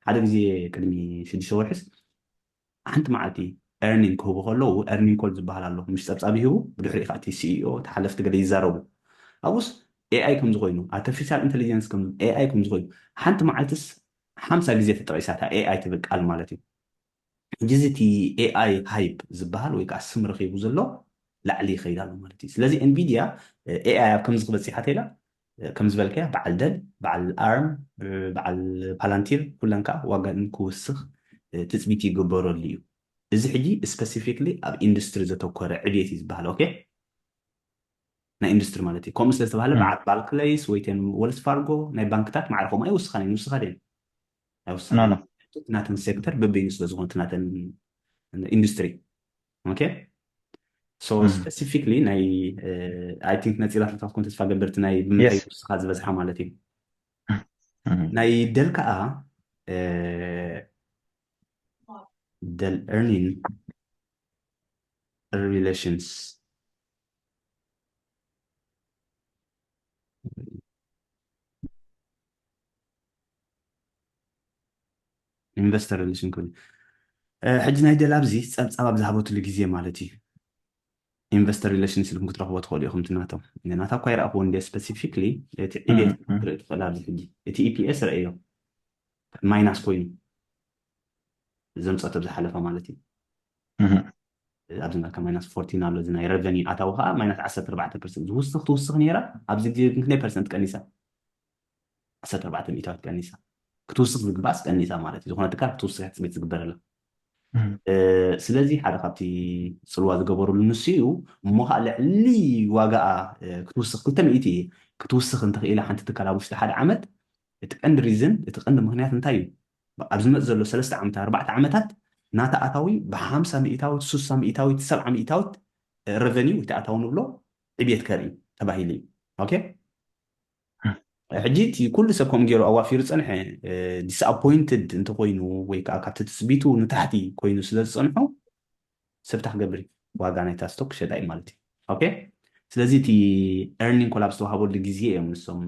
ሓደ ግዜ ቅድሚ ሽዱሽተ ወርሕስ ሓንቲ መዓልቲ ኤርኒንግ ክህቡ ከለዉ ኤርኒንግ ኮል ዝበሃል ኣሎ ምሽ ፀብፃብ ይህቡ ብድሕሪኡ ከዓ እቲ ሲኢኦ ተሓለፍቲ ገለ ይዛረቡ ኣብኡስ ኤኣይ ከም ዝኾይኑ ኣርቲፊሻል ኢንቴሊጀንስ ኤኣይ ከም ዝኾይኑ ሓንቲ መዓልትስ ሓምሳ ግዜ ተጠቂሳታ ኤኣይ ትብል ቃል ማለት እዩ ሕጂ እዚ እቲ ኤኣይ ሃይፕ ዝበሃል ወይ ከዓ ስም ረኺቡ ዘሎ ላዕሊ ይኸይድ ኣሎ ማለት እዩ። ስለዚ ኤንቪድያ ኤኣይ ኣብ ከምዚ ክበፅሕ ተላ ከም ዝበልካያ በዓል ደል፣ በዓል ኣርም፣ በዓል ፓላንቲር ኩለን ከዓ ዋጋን ክውስኽ ትፅቢት ይግበረሉ እዩ። እዚ ሕጂ ስፐሲፊክሊ ኣብ ኢንዱስትሪ ዘተኮረ ዕብየት እዩ ዝበሃል። ኦኬ፣ ናይ ኢንዱስትሪ ማለት እዩ። ከምኡ ስለዝተባሃለ በዓል ባርክሌይስ ወይ ቴን ወልስ ፋርጎ ናይ ባንክታት ማዕረ ከምኡ ኣይውስኻን እየን፣ ይውስኻ ድየን? ኣይውስኻን። ናተን ሴክተር በበይኑ ስለዝኾነ ናተን ኢንዱስትሪ። ኦኬ፣ so specifically ናይ I think ነፂራትልካ ትኮን ተስፋ ገብርቲ ናይ ብምንታይ ውስኻ ዝበዝሓ ማለት እዩ። ናይ ደል ከዓ ደል earning relations investor relation ክብል ሕጂ ናይ ደል ኣብዚ ፀብፃብ ኣብ ዝሃበትሉ ግዜ ማለት እዩ። ኢንቨስተር ሪሌሽንስ ኢልኩም ክትረኽቦ ትኽእሉ ኢኹም። እቲ ናቶም ናታ እኳ ይረእኽዎ እንደ ስፐሲፊክሊ እቲ ዕቤት ክትርኢ ትኽእል ኣብዚ ሕጂ እቲ ኢፒኤስ ረእዮ ማይናስ ኮይኑ ዘምፀቶ ዝሓለፈ ማለት እዩ። ኣብዚ ናካ ማይናስ ፎርቲን ኣሎ። እዚ ናይ ረቨኒ ኣታዊ ከዓ ማይናስ ዓሰርተ ኣርባዕተ ፐርሰንት ዝውስኽ ትውስኽ ነይራ። ኣብዚ ግዜ ግን ክንደይ ፐርሰንት ቀኒሳ? ዓሰርተ ኣርባዕተ ሚእታዊት ቀኒሳ። ክትውስኽ ዝግባእስ ቀኒሳ ማለት እዩ። ዝኾነ ትካል ክትውስኽ እያ ትፅቢት ዝግበረላ። ስለዚ ሓደ ካብቲ ፅልዋ ዝገበሩሉ ንሱ እዩ። እሞ ከዓ ልዕሊ ዋጋኣ ክትውስኽ ክልተ ሚእቲ ክትውስኽ እንተኽኢላ ሓንቲ ትካል ኣብ ውሽጢ ሓደ ዓመት እቲ ቀንዲ ሪዝን እቲ ቀንዲ ምክንያት እንታይ እዩ? ኣብ ዝመፅ ዘሎ ሰለስተ ዓመታት ኣርባዕተ ዓመታት ናታ ኣታዊ ብሓምሳ ሚእታዊት ሱሳ ሚእታዊት ሰብዓ ሚእታዊት ረቨኒው እቲ ኣታዊ ንብሎ ዕብየት ከርኢ ተባሂሉ እዩ። ኦኬ፣ ሕጂ እቲ ኩሉ ሰብ ከምኡ ገይሩ ኣዋፊሩ ፀንሐ ዲስኣፖይንትድ እንተኮይኑ ወይ ከዓ ካብቲ ትፅቢቱ ንታሕቲ ኮይኑ ስለ ዝፀንሑ ሰብ እንታይ ክገብር እዩ? ዋጋ ናይታ ስቶክ ክሸጣ እዩ ማለት እዩ። ኦኬ፣ ስለዚ እቲ ኤርኒንግ ኮል ኣብ ዝተዋሃበሉ ግዜ እዮም ንሶም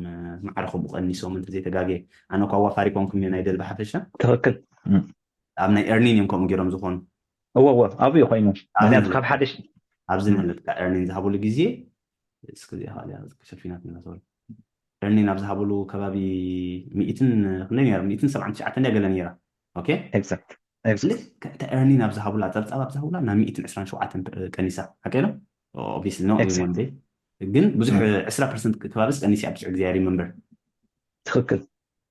ማዕረ ከምኡ ቀኒሶም እንተዘይተጋግየ። ኣነ እኳ ኣዋፋሪ ኮንኩም እየ ናይ ደል ብሓፈሻ። ትኽክል። ኣብ ናይ ኤርኒን እዮም ከምኡ ገይሮም ዝኾኑ። እወ እወ ኣብኡ እዩ ኮይኑ ምክንያቱ ካብ ሓደ ኣብዚ ንህለትካ ኤርኒን ዝሃብሉ ግዜ እስከዚኣ ካልያ ሸፊናት ና ሶሪ ኤርኒን ኣብ ዝሃብሉ ከባቢ ሚእትን ክንደይ ነይራ? ሚእትን ሰብዓን ትሽዓተን ድያ ገለ ነይራ። ኦኬ፣ ኤግዛክት። ልክዕ እታ ኤርኒን ኣብ ዝሃብላ ፀብፃብ ኣብ ዝሃብላ ናብ ሚእትን ዕስራን ሸውዓተን ቀኒሳ። ሓቀ ኢሎም? ኦብቪስሊ ኖ። ኤግዛክት። ግን ብዙሕ ዕስራ ፐርሰንት ከባቢስ ቀኒስ ኣብ ትሽዕ ግዜ ሪመምበር። ትኽክል።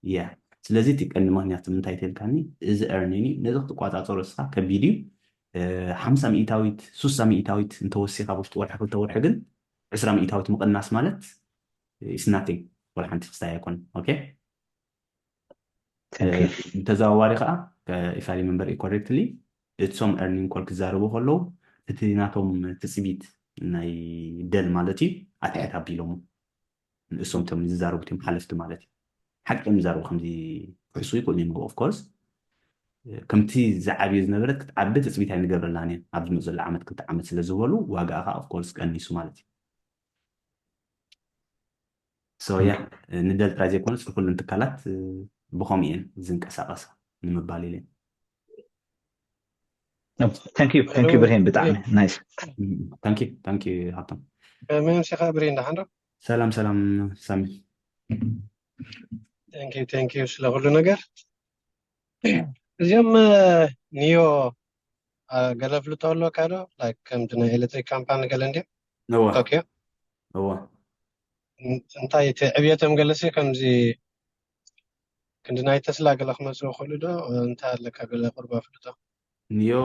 ያ ስለዚ እቲ ቀንዲ ምክንያት ምንታይ ተልካኒ እዚ ኤርኒን እዩ። ነዚ ክትቋፃፀሮ እስኻ ከቢድ እዩ። ሓምሳ ሚእታዊት ሱሳ ሚእታዊት እንተወሲኻ ኣብ ውሽጢ ወርሒ ክልተ ወርሒ ግን ዕስራ ሚእታዊት ምቕናስ ማለት ስናቲንግ ወላ ሓንቲ ክስታይ ኣይኮን። ኦኬ፣ ብተዘዋዋሪ ከዓ ኢፋ ሪመምበር ኮሬክትሊ እቶም ኤርኒንግ ኮል ክዛረቡ ከለዉ እቲ ናቶም ትፅቢት ናይ ደል ማለት እዩ ኣትሕት ኣቢሎሞ ንእሶም ቶም ዝዛረቡ ቲም ሓለፍቲ ማለት እዩ። ሓቂ እዮም ዝዛረቡ ከምዚ ክሕሱ ይክእሉ እዮም። ኦፍ ኮርስ ከምቲ ዝዓብዩ ዝነበረት ክትዓቢ ትፅቢት ኣይንገብረላን እያ። ኣብ ዝመፅ ዘሎ ዓመት ክልተ ዓመት ስለ ዝበሉ ዋጋኣ ከዓ ኦፍ ኮርስ ቀኒሱ ማለት እዩ። ሶ ያ ንደል ጥራይ ዘይኮነስ ንኩለን ትካላት ብከምኡ እየን ዝንቀሳቀሳ ንምባል ኢለ። Thank you, thank you ብርሄን ብጣዕሚ ናይስ። Thank you, thank you ሃብቶም። መምሲኻ ብርሄን ደሓን ዶ? ሰላም ሰላም ሳሚ። Thank you, thank you ስለ ኩሉ ነገር። እዚኦም ኒዮ ገለ ፍልጦ ኣለካ ዶ? ላይክ ከምቲ ናይ ኤሌክትሪክ ካምፓኒ ገለ እንዲ እወ ቶኪዮ እወ እንታይ እቲ ዕብየቶም ገለሲ ከምዚ ክንዲ ናይ ተስላ ገለ ክመስሉ ይኽእሉ ዶ? እንታይ ኣለካ ገለ ቁርባ ፍልጦ? ኒዮ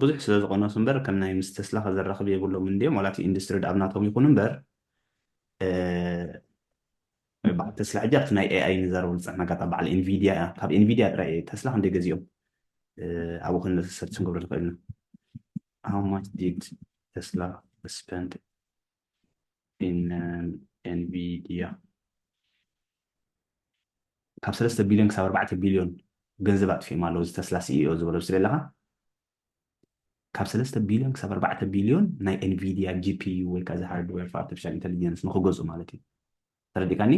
ብዙሕ ስለ ዝቐነሱ እምበር ከም ናይ ምስ ተስላ ከዘራኽብ የብሎም እንድዮም ዋላ እቲ ኢንዱስትሪ ኣብ ናቶም ይኹን እምበር በዓል ተስላ ሕጂ ኣብቲ ናይ ኤኣይ ንዛረበሉ ዝፀናጋታ በዓል ኤንቪድያ እያ። ካብ ኤንቪድያ ጥራይ ተስላ ክንደይ ገዚኦም ኣብኡ ክንሰርች ክንገብረሉ ክእል ኢና። How much did Tesla spend in Nvidia? ካብ ሰለስተ ቢልዮን ክሳብ ኣርባዕተ ቢልዮን ገንዘብ ኣጥፊኦም ኣለዉ። እዚ ተስላ ሲኢኦ ዝበሎ ስለ ኣለካ ካብ ሰለስተ ቢልዮን ክሳብ ኣርባዕተ ቢልዮን ናይ ኤንቪድያ ጂፒዩ ወይ ከዓ ሃርድዌር for artificial intelligence ንክገዝኡ ማለት እዩ። ተረዲካኒ?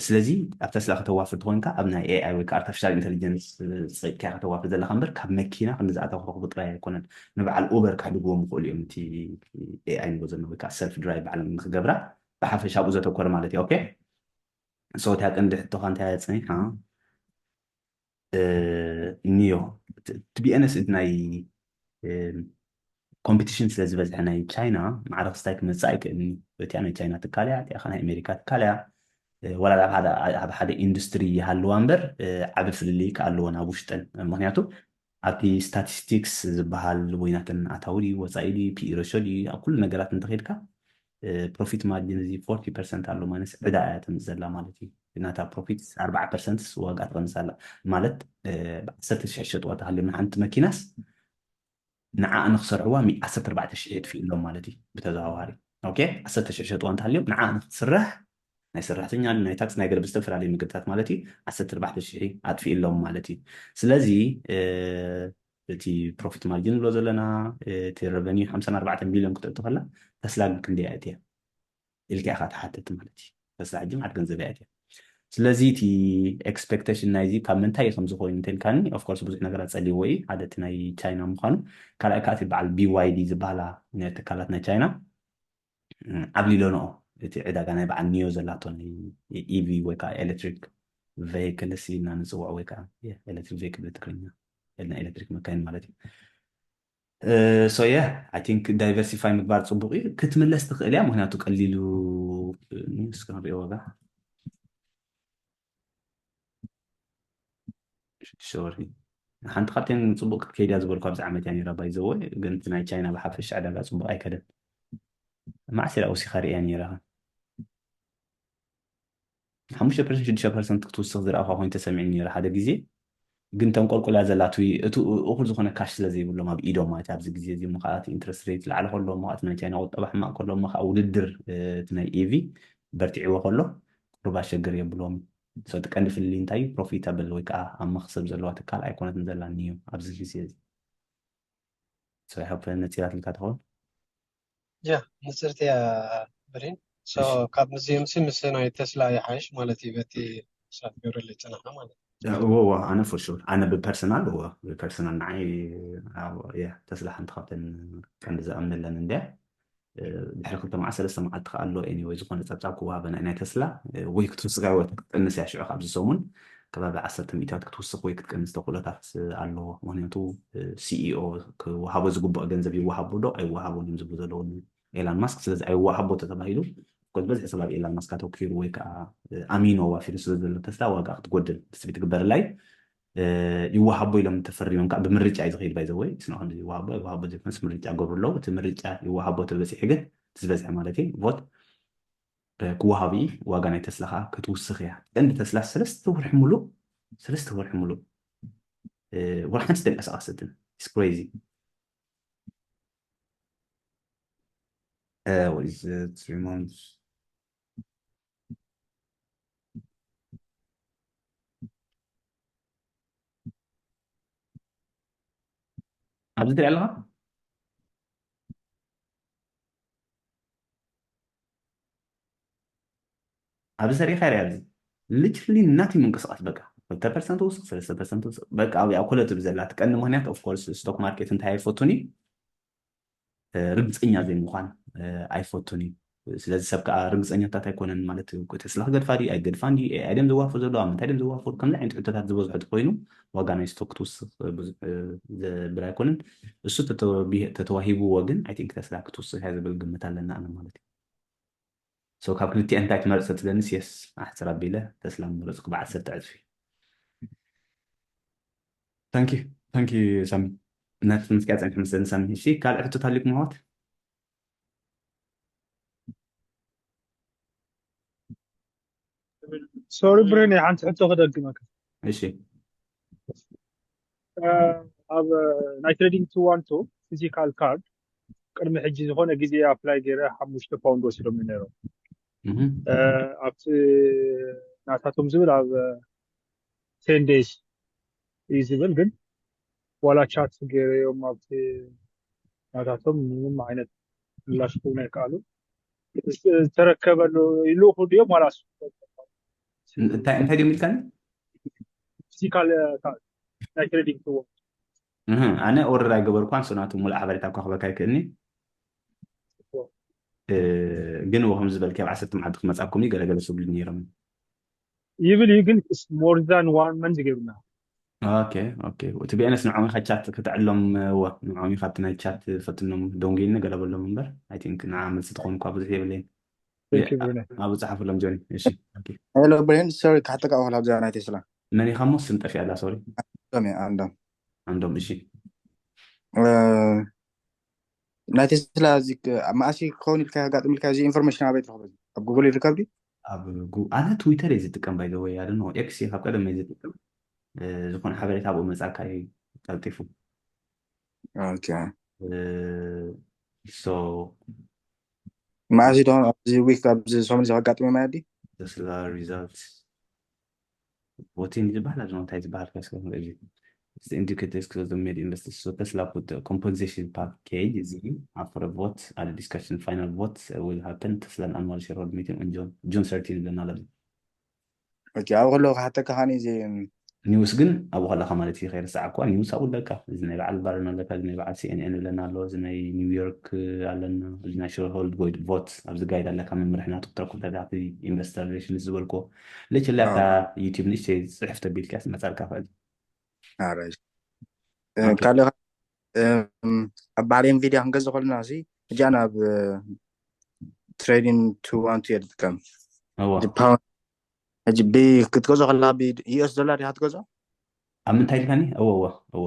ስለዚ ኣብ ተስላ ከተዋፍር ተኮንካ ኣብ ናይ ኤኣይ ወይ ከዓ ኣርቲፊሻል ኢንቴሊጀንስ ፀቂጥካ ከተዋፍር ዘለካ እምበር ካብ መኪና ክንዲ ዝኣተው ክረክቡ ጥራይ ኣይኮነን። ንበዓል ኡበር ክሕድግዎም ይኽእሉ እዮም። እቲ ኤኣይ ንብሎ ዘለና ወይ ከዓ ሰልፍ ድራይቭ ባዕሎም ንክገብራ ብሓፈሻ ኣብኡ ዘተኮረ ማለት እዩ። ኦኬ so እታ ቀንዲ ሕቶኻ እንታይ እያ ፀኒሓ? ኒዮ ትቢኤንስ ናይ ኮምፒቲሽን ስለ ዝበዝሐ ናይ ቻይና ማዕረ ክስታይ ክመፅእ ኣይክእልን እዩ። እቲኣ ናይ ቻይና ትካል እያ፣ እቲኣ ናይ ኣሜሪካ ትካል እያ። ዋላ ኣብ ሓደ ኢንዱስትሪ ይሃልዋ እምበር ዓቢ ፍልልይ ክኣልወን ኣብ ውሽጠን። ምክንያቱ ኣብቲ ስታቲስቲክስ ዝበሃል ወይ ናተን ኣታዊ ድዩ ወፃኢ ድዩ ፒኢ ረሾ ድዩ ኣብ ኩሉ ነገራት እንተኸድካ ፕሮፊት ማርጅን እዚ ፎርቲ ፐርሰንት ኣሎ ማለት ዕዳ እያ ተምፅእ ዘላ ማለት እዩ። ናታ ፕሮፊት ኣርባዓ ፐርሰንት ዋጋ ትቐንስ ኣላ ማለት ብዓሰርተ ሽሕ ሸጥዋ ተሃልዮም ንሓንቲ መኪናስ ንዓ ንክሰርሕዋ ዓሰርተ ኣርባዕተ ሽሕ የጥፍእሎም ማለት እዩ ብተዘዋዋሪ። ኦኬ ዓሰርተ ሽሕ ሸጥዋ እንተሃልዮም ንዓ ንክትስራሕ ናይ ሰራሕተኛ ናይ ታክስ ናይ ገለ ብዝተፈላለዩ ምግብታት ማለት እዩ ዓሰርተ ኣርባዕተ ሽሕ ኣጥፍእሎም ማለት እዩ። ስለዚ እቲ ፕሮፊት ማርጅን ንብሎ ዘለና እቲ ረቨኒ ሓምሳን ኣርባዕተን ሚሊዮን ክትእቱ ከላ ተስላ ግን ክንደይ ኣእትያ ኢልካ ኢኻ ትሓትት ማለት እዩ። ተስላ ሕጂ ማዕት ገንዘብ እያ እትያ። ስለዚ እቲ ኤክስፔክቴሽን ናይዚ ካብ ምንታይ ከም ዝኾይኑ እንተልካኒ ኦፍኮርስ ብዙሕ ነገራት ፀሊዎ እዩ። ሓደ እቲ ናይ ቻይና ምዃኑ፣ ካልኣይ ከዓ እቲ በዓል ቢዋይዲ ዝበሃላ ትካላት ናይ ቻይና ዓብሊሎንኦ እቲ ዕዳጋ ናይ በዓል ኒዮ ዘላቶ ናይ ኢቪ ወይ ከዓ ኤሌክትሪክ ቬይክልስ ኢልና ንፅውዖ ወይ ከዓ ኤሌክትሪክ ቬይክል ብትግርኛ ኢልና ኤሌክትሪክ መካይን ማለት እዩ። So yeah, I think diversify ምግባር ፅቡቅ እዩ። ክትምለስ ትኽእል እያ፣ ምክንያቱ ቀሊሉ እስኪ ንሪኦ ዋጋ። ሶሪ፣ ሓንቲ ካብተን ፅቡቅ ክትከይድ እያ ዝበልኩ ኣብዚ ዓመት እያ ነይራ። ባይዘወ ግን እቲ ናይ ቻይና ብሓፈሻ ዕዳጋ ፅቡቅ ኣይከደን። ማዕሲራ ወሲኻ ርእያ ነይራ። ሓሙሽተ ፐርሰንት ሽዱሽተ ፐርሰንት ክትውስኽ ዝረኣኹ ኮይኑ ተሰሚዕኒ ነይሩ ሓደ ግዜ። ግን ተንቆልቁላ ዘላ እቲ እኩል ዝኾነ ካሽ ስለ ዘይብሎም ኣብ ኢዶም ማለት ኣብዚ ግዜ እዚ እሞ ከዓ ኢንትረስት ሬት ላዕሊ ከሎ እሞ እቲ ናይ ቻይና ቁጠባ ሕማቅ ከሎ እሞ ከዓ ውድድር እቲ ናይ ኢቪ በርቲዕዎ ከሎ ቁሩብ ኣሸግር የብሎም። እቲ ቀንዲ ፍልልይ እንታይ እዩ? ፕሮፊታብል ወይ ከዓ ኣብ መክሰብ ዘለዋ ትካል ኣይኮነትን ዘላ ኒዮ ኣብዚ ግዜ እዚ። So I hope ነፂራትልካ ትኸውን። ያ ንፅርቲ እያ ብሬን። ካብ ሙዚየም ሲ ምስ ናይ ተስላ ይሓይሽ ማለት እዩ በቲ ሳት ገብረለይ ፅናሓ ማለት እዎ ኣነ for sure ኣነ ብፐርሰናል እዎ ብፐርሰናል ንዓይ ተስላ ሓንቲ ካብተን ቀንዲ ዝኣምነለን እንድያ። ድሕሪ ክልተ መዓልቲ ሰለስተ መዓልቲ ከኣሎ anyway ዝኾነ ፀብፃብ ክወሃበና ናይ ተስላ ወይ ክትውስኻ ወይ ክትቅንስ እያ ሽዑ ካብዚ ሰሙን ከባቢ ዓሰርተ ሚእታዊት ክትውስኽ ወይ ክትቀንስ ተኽእሎታት ኣለዎ። ምክንያቱ ሲኢኦ ክወሃቦ ዝግብኦ ገንዘብ ይወሃቦ ዶ ኣይወሃቦን እዮም ዝብሉ ዘለዉ ኤላን ማስክ። ስለዚ ኣይወሃቦ ተተባሂሉ ኮዝ በዝሒ ሰብ ኣብ ኤላን ማስክ ኣተኪሩ ወይ ከዓ ኣሚኖ ዋፊሩ ስለ ዘሎ ተስላ ዋጋ ክትጎድል ትስቢ ትግበርላይ ይወሃቦ ኢሎም ተፈሪሞም ከዓ ብምርጫ እዩ ዝኸይድ ባይዘወይ ስነ ከምዚ ይወሃቦ ኣይወሃቦ ዘይኮነስ ምርጫ ገብሩ ኣለዉ። እቲ ምርጫ ይወሃቦ ተበፂሑ ግን ዝበዝሐ ማለት እዩ ቮት ክወሃቡ እዩ። ዋጋ ናይ ተስላ ከዓ ክትውስኽ እያ። ቀንዲ ተስላ ሰለስተ ወርሒ ሙሉእ ሰለስተ ወርሒ ሙሉእ ወላ ሓንቲ ተንቀሳቐሰትን ስፕሬዚ what is it three months ኣብዚ ትሪኢ ኣለኻ ኣብዚ ሰሪኻ ሪኣ ኣብዚ literally nothing ምንቅስቃስ በቃ ክልተ ፐርሰንት ውስኽ ሰለስተ ፐርሰንት ውስኽ በቃ ኣብያ ኮለ ትብል ዘላ እቲ ቀንዲ ምክንያት of course stock market እንታይ ኣይፈቱን እዩ ርግፀኛ ዘይምኳን ኣይፈቱን እዩ። ስለዚ ሰብ ከዓ ርግፀኛታት ኣይኮነን ማለት ተስላ ክገድፋ ድዩ ኣይገድፋን ድዩ ኤኣይ ድዮም ዘዋፍሩ ዘለዉ ኣብ ምንታይ ድዮም ዘዋፍሩ ከምዚ ዓይነት ሕቶታት ዝበዝሖ ተኮይኑ ዋጋ ናይ ስቶክ ክትውስኽ ብዙሕ ዘብል ኣይኮነን። እሱ ተተዋሂብዎ ግን I think ተስላ ክትውስኽ እያ ዝብል ግምት ኣለና ኣነ ማለት እዩ። So ካብ ክልቲኤን እንታይ ትመርፅ ትብለንስ የስ ኣሕፅር ኣቢለ ተስላ ምመረፅኩ ብዓሰርተ ዕፅፊ። Thank you thank you ሳሚ ናቲ ምስኪያ ፀኒሑ መስለኒ ሳሚ። እሺ ካልእ ሕቶታት ኣሊኩም ኣሕዋት? ሶሪ ብሬን ሓንቲ ሕቶ ክደግመካ። እሺ ኣብ ናይ ትሬዲንግ ቱ ዋን ቱ ፊዚካል ካርድ ቅድሚ ሕጂ ዝኾነ ግዜ ኣፕላይ ገይረ ሓሙሽተ ፓውንድ ወሲዶም ነይሮም። ኣብቲ ናታቶም ዝብል ኣብ ቴን ዴይስ እዩ ዝብል ግን ዋላ ቻት ገይረዮም ኣብቲ ናታቶም ምንም ዓይነት ምላሽ ክህቡና ይከኣሉ። ዝተረከበሉ ይልእኹ ድዮም ዋላ እንታይ እንታይ ድዮም ኢልካኒ? ፊዚካል ናይ ትሬዲንግ ትዎ ኣነ ኦርደር ኣይገበርኳን ሰናቱ ሙሉእ ሓበሬታ እኳ ክበካ ይክእልኒ። ግን ወ ከምዚ ዝበልኪ ኣብ ዓሰርተ መዓልቲ ክመፃኩም እዩ ገለገለ ስብሉ ነይሮም ይብል እዩ ግን more than one month ገይሩና ኦኬ ኦኬ። እቲ ቢኤንኤስ ንዖም ኢኻ ቻት ክትዕሎም። እወ፣ ንዖም ኢኻ ኣብቲ ናይ ቻት ፈትኖም። ዶንጊኒ ገለ በሎም እምበር፣ ኣይ ቲንክ ንዓ መልሲ ትኾን እኳ ብዙሕ የብለይን። Thank you, Brunei. ኣብኡ ጸሓፉሎም ጆኒ። እሺ ኦኬ። ሄሎ ብሬን፣ ሶሪ፣ ክሓተካ እኽል ኣብዛ ናይ ቴስላ። መን ኢኻ እሞ? ስም ጠፊኣ ኣላ። ሶሪ። ዶም እየ ኣንዶም ኣንዶም። እሺ እ፣ ናይ ቴስላ እዚ ክ- ኣብ መኣሲ ክኸውን ኢልካ ኣጋጥም ኢልካ እዚ ኢንፎርሜሽን ኣበይ ትረኽቦ? ኣብ ጉግል ይርከብ ድዩ? ኣብ ጉ- ኣነ ትዊተር እየ ዝጥቀም። ባይ ዘ ወይ ኣደ ኤክስ እየ ካብ ቀደም እየ ዝጥቀም። እ፣ ዝኾነ ሓበሬታ ኣብኡ መጻካ እዩ ቀልጢፉ። ኦኬ። እ፣ ሶ መኣሲ ዶ ኣብዚ ዊክ ኣብዚ ሰሙን እዚ ከጋጥም ማያ ድዩ? ተስላ ሪዛልት ቮቲንግ ዝበሃል ኣሎ። እንታይ ዝበሃል ከስከ እዚ ኢንዲኬተርስ ክዘዘ ሜድ ኢንቨስተርስ። ሶ ተስላ ፑት ኮምፖንሴሽን ፓኬጅ እዚ ኣፍረ ቮት ኣደ ዲስካሽን ፋይናል ቮት ዊል ሃፐን ተስላን ኣንዋል ሼርሆልድ ሚቲንግ ኦን ጁን ሰርቲን ይብለና ኣሎ። ኦኬ፣ ኣብ ከለኹ ክሓተካ ኻኒ እዚ ኒውስ ግን ኣብኡ ከለካ ማለት እዩ ከይረሳዕ እኳ ኒውስ ኣብኡ ኣለካ። እዚ ናይ በዓል ባርን ኣለካ፣ እዚ ናይ በዓል ሲኤንኤን ኣለና ኣሎ፣ እዚ ናይ ኒውዮርክ ኣለና፣ እዚ ናይ ሸርሆልድ ጎይድ ቮት ኣብዚ ጋይድ ኣለካ። መምርሒ ናቱ ክትረክብ ተዳቲ ኢንቨስተር ሪሌሽንስ ዝበልኮ ልችላ ኣብታ ዩቲብ ንእሽተይ ፅሕፍ ተቢልካ መፃልካ ክእል። ኣራይ ካልእ ኣብ በዓል ኤንቪድያ ክንገዝእ ከለና እዚ እጃ ናብ ትሬዲንግ ቱ ዋን ቱ የድጥቀም እዋ ፓውንድ ሕጂ ብ ክትገዝኦ ከለካ ብዩኤስ ዶላር ኢካ ትገዝኦ ኣብ ምንታይ ኢልካኒ? እወ እወ እወ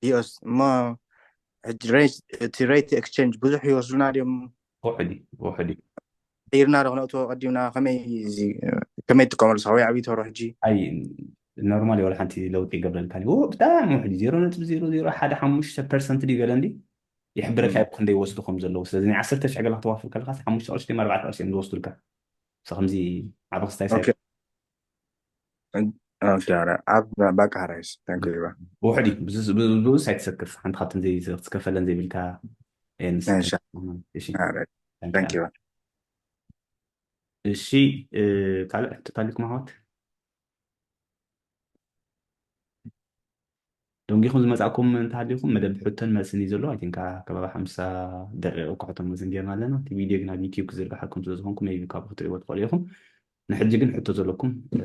ዩኤስ እሞ ሕጂ ሬት እቲ ሬት ኤክስቼንጅ ብዙሕ ይወስዱና ድዮም ውሕድ እዩ ውሕድ እዩ። ቀይርና ዶ ክነእትዎ ቀዲምና ከመይ እዚ ከመይ ትጥቀመሉ ሰው ዓብይ ተሮ ሕጂ ኣይ ኖርማል ወላ ሓንቲ ለውጢ ይገብረልካ እዩ። ብጣዕሚ ውሕድ ዜሮ ነጥቢ ዜሮ ዜሮ ሓደ ሓሙሽተ ፐርሰንት ድዩ ገለ እንዲ ይሕብረካ እዩ ክንደይ ይወስዱ ከም ዘለዉ። ስለዚ ናይ ዓሰርተ ሽሕ ገለ ክትዋፍር ከለካ ሓሙሽተ ቅርሺ ድማ ኣርባዕተ ቅርሺ እዮም ዝወስዱልካ። ሶ ከምዚ ዓቢ ክስታይ ሳይ ኦኬ። ኦኬ፣ ኧረ፣ ኣብ በቃ ራይስ ታንክ ዩ። ውሕድ እዩ። ብዙ ብዙ ኣይትሰክፍ። ሓንቲ ካብተን ዘይ ክትከፈለን ዘይብልካ ኤንስ እሺ። እሺ ኧረ፣ ታንክ ዩ። እሺ እ፣ ካልእ ሕቶታት ኣለኩም ኣሕዋት? ደንጊኹም ዝመጻእኩም እንተሃሊኹም መደብ ሕቶን መልስን እዩ ዘሎ። ኣይ ቲንክ ከባቢ ሓምሳ ደቂቕ እኳ ሕቶን መልስን ጌርና ኣለና። እቲ ቪድዮ ግን ኣብ ዩቲዩብ ክዝርግሓልኩም ስለ ዝኾንኩም ሜይቢ ካብኡ ክትርእይዎ ትኽእሉ ኢኹም። ንሕጂ ግን ሕቶ ዘለኩም እ፣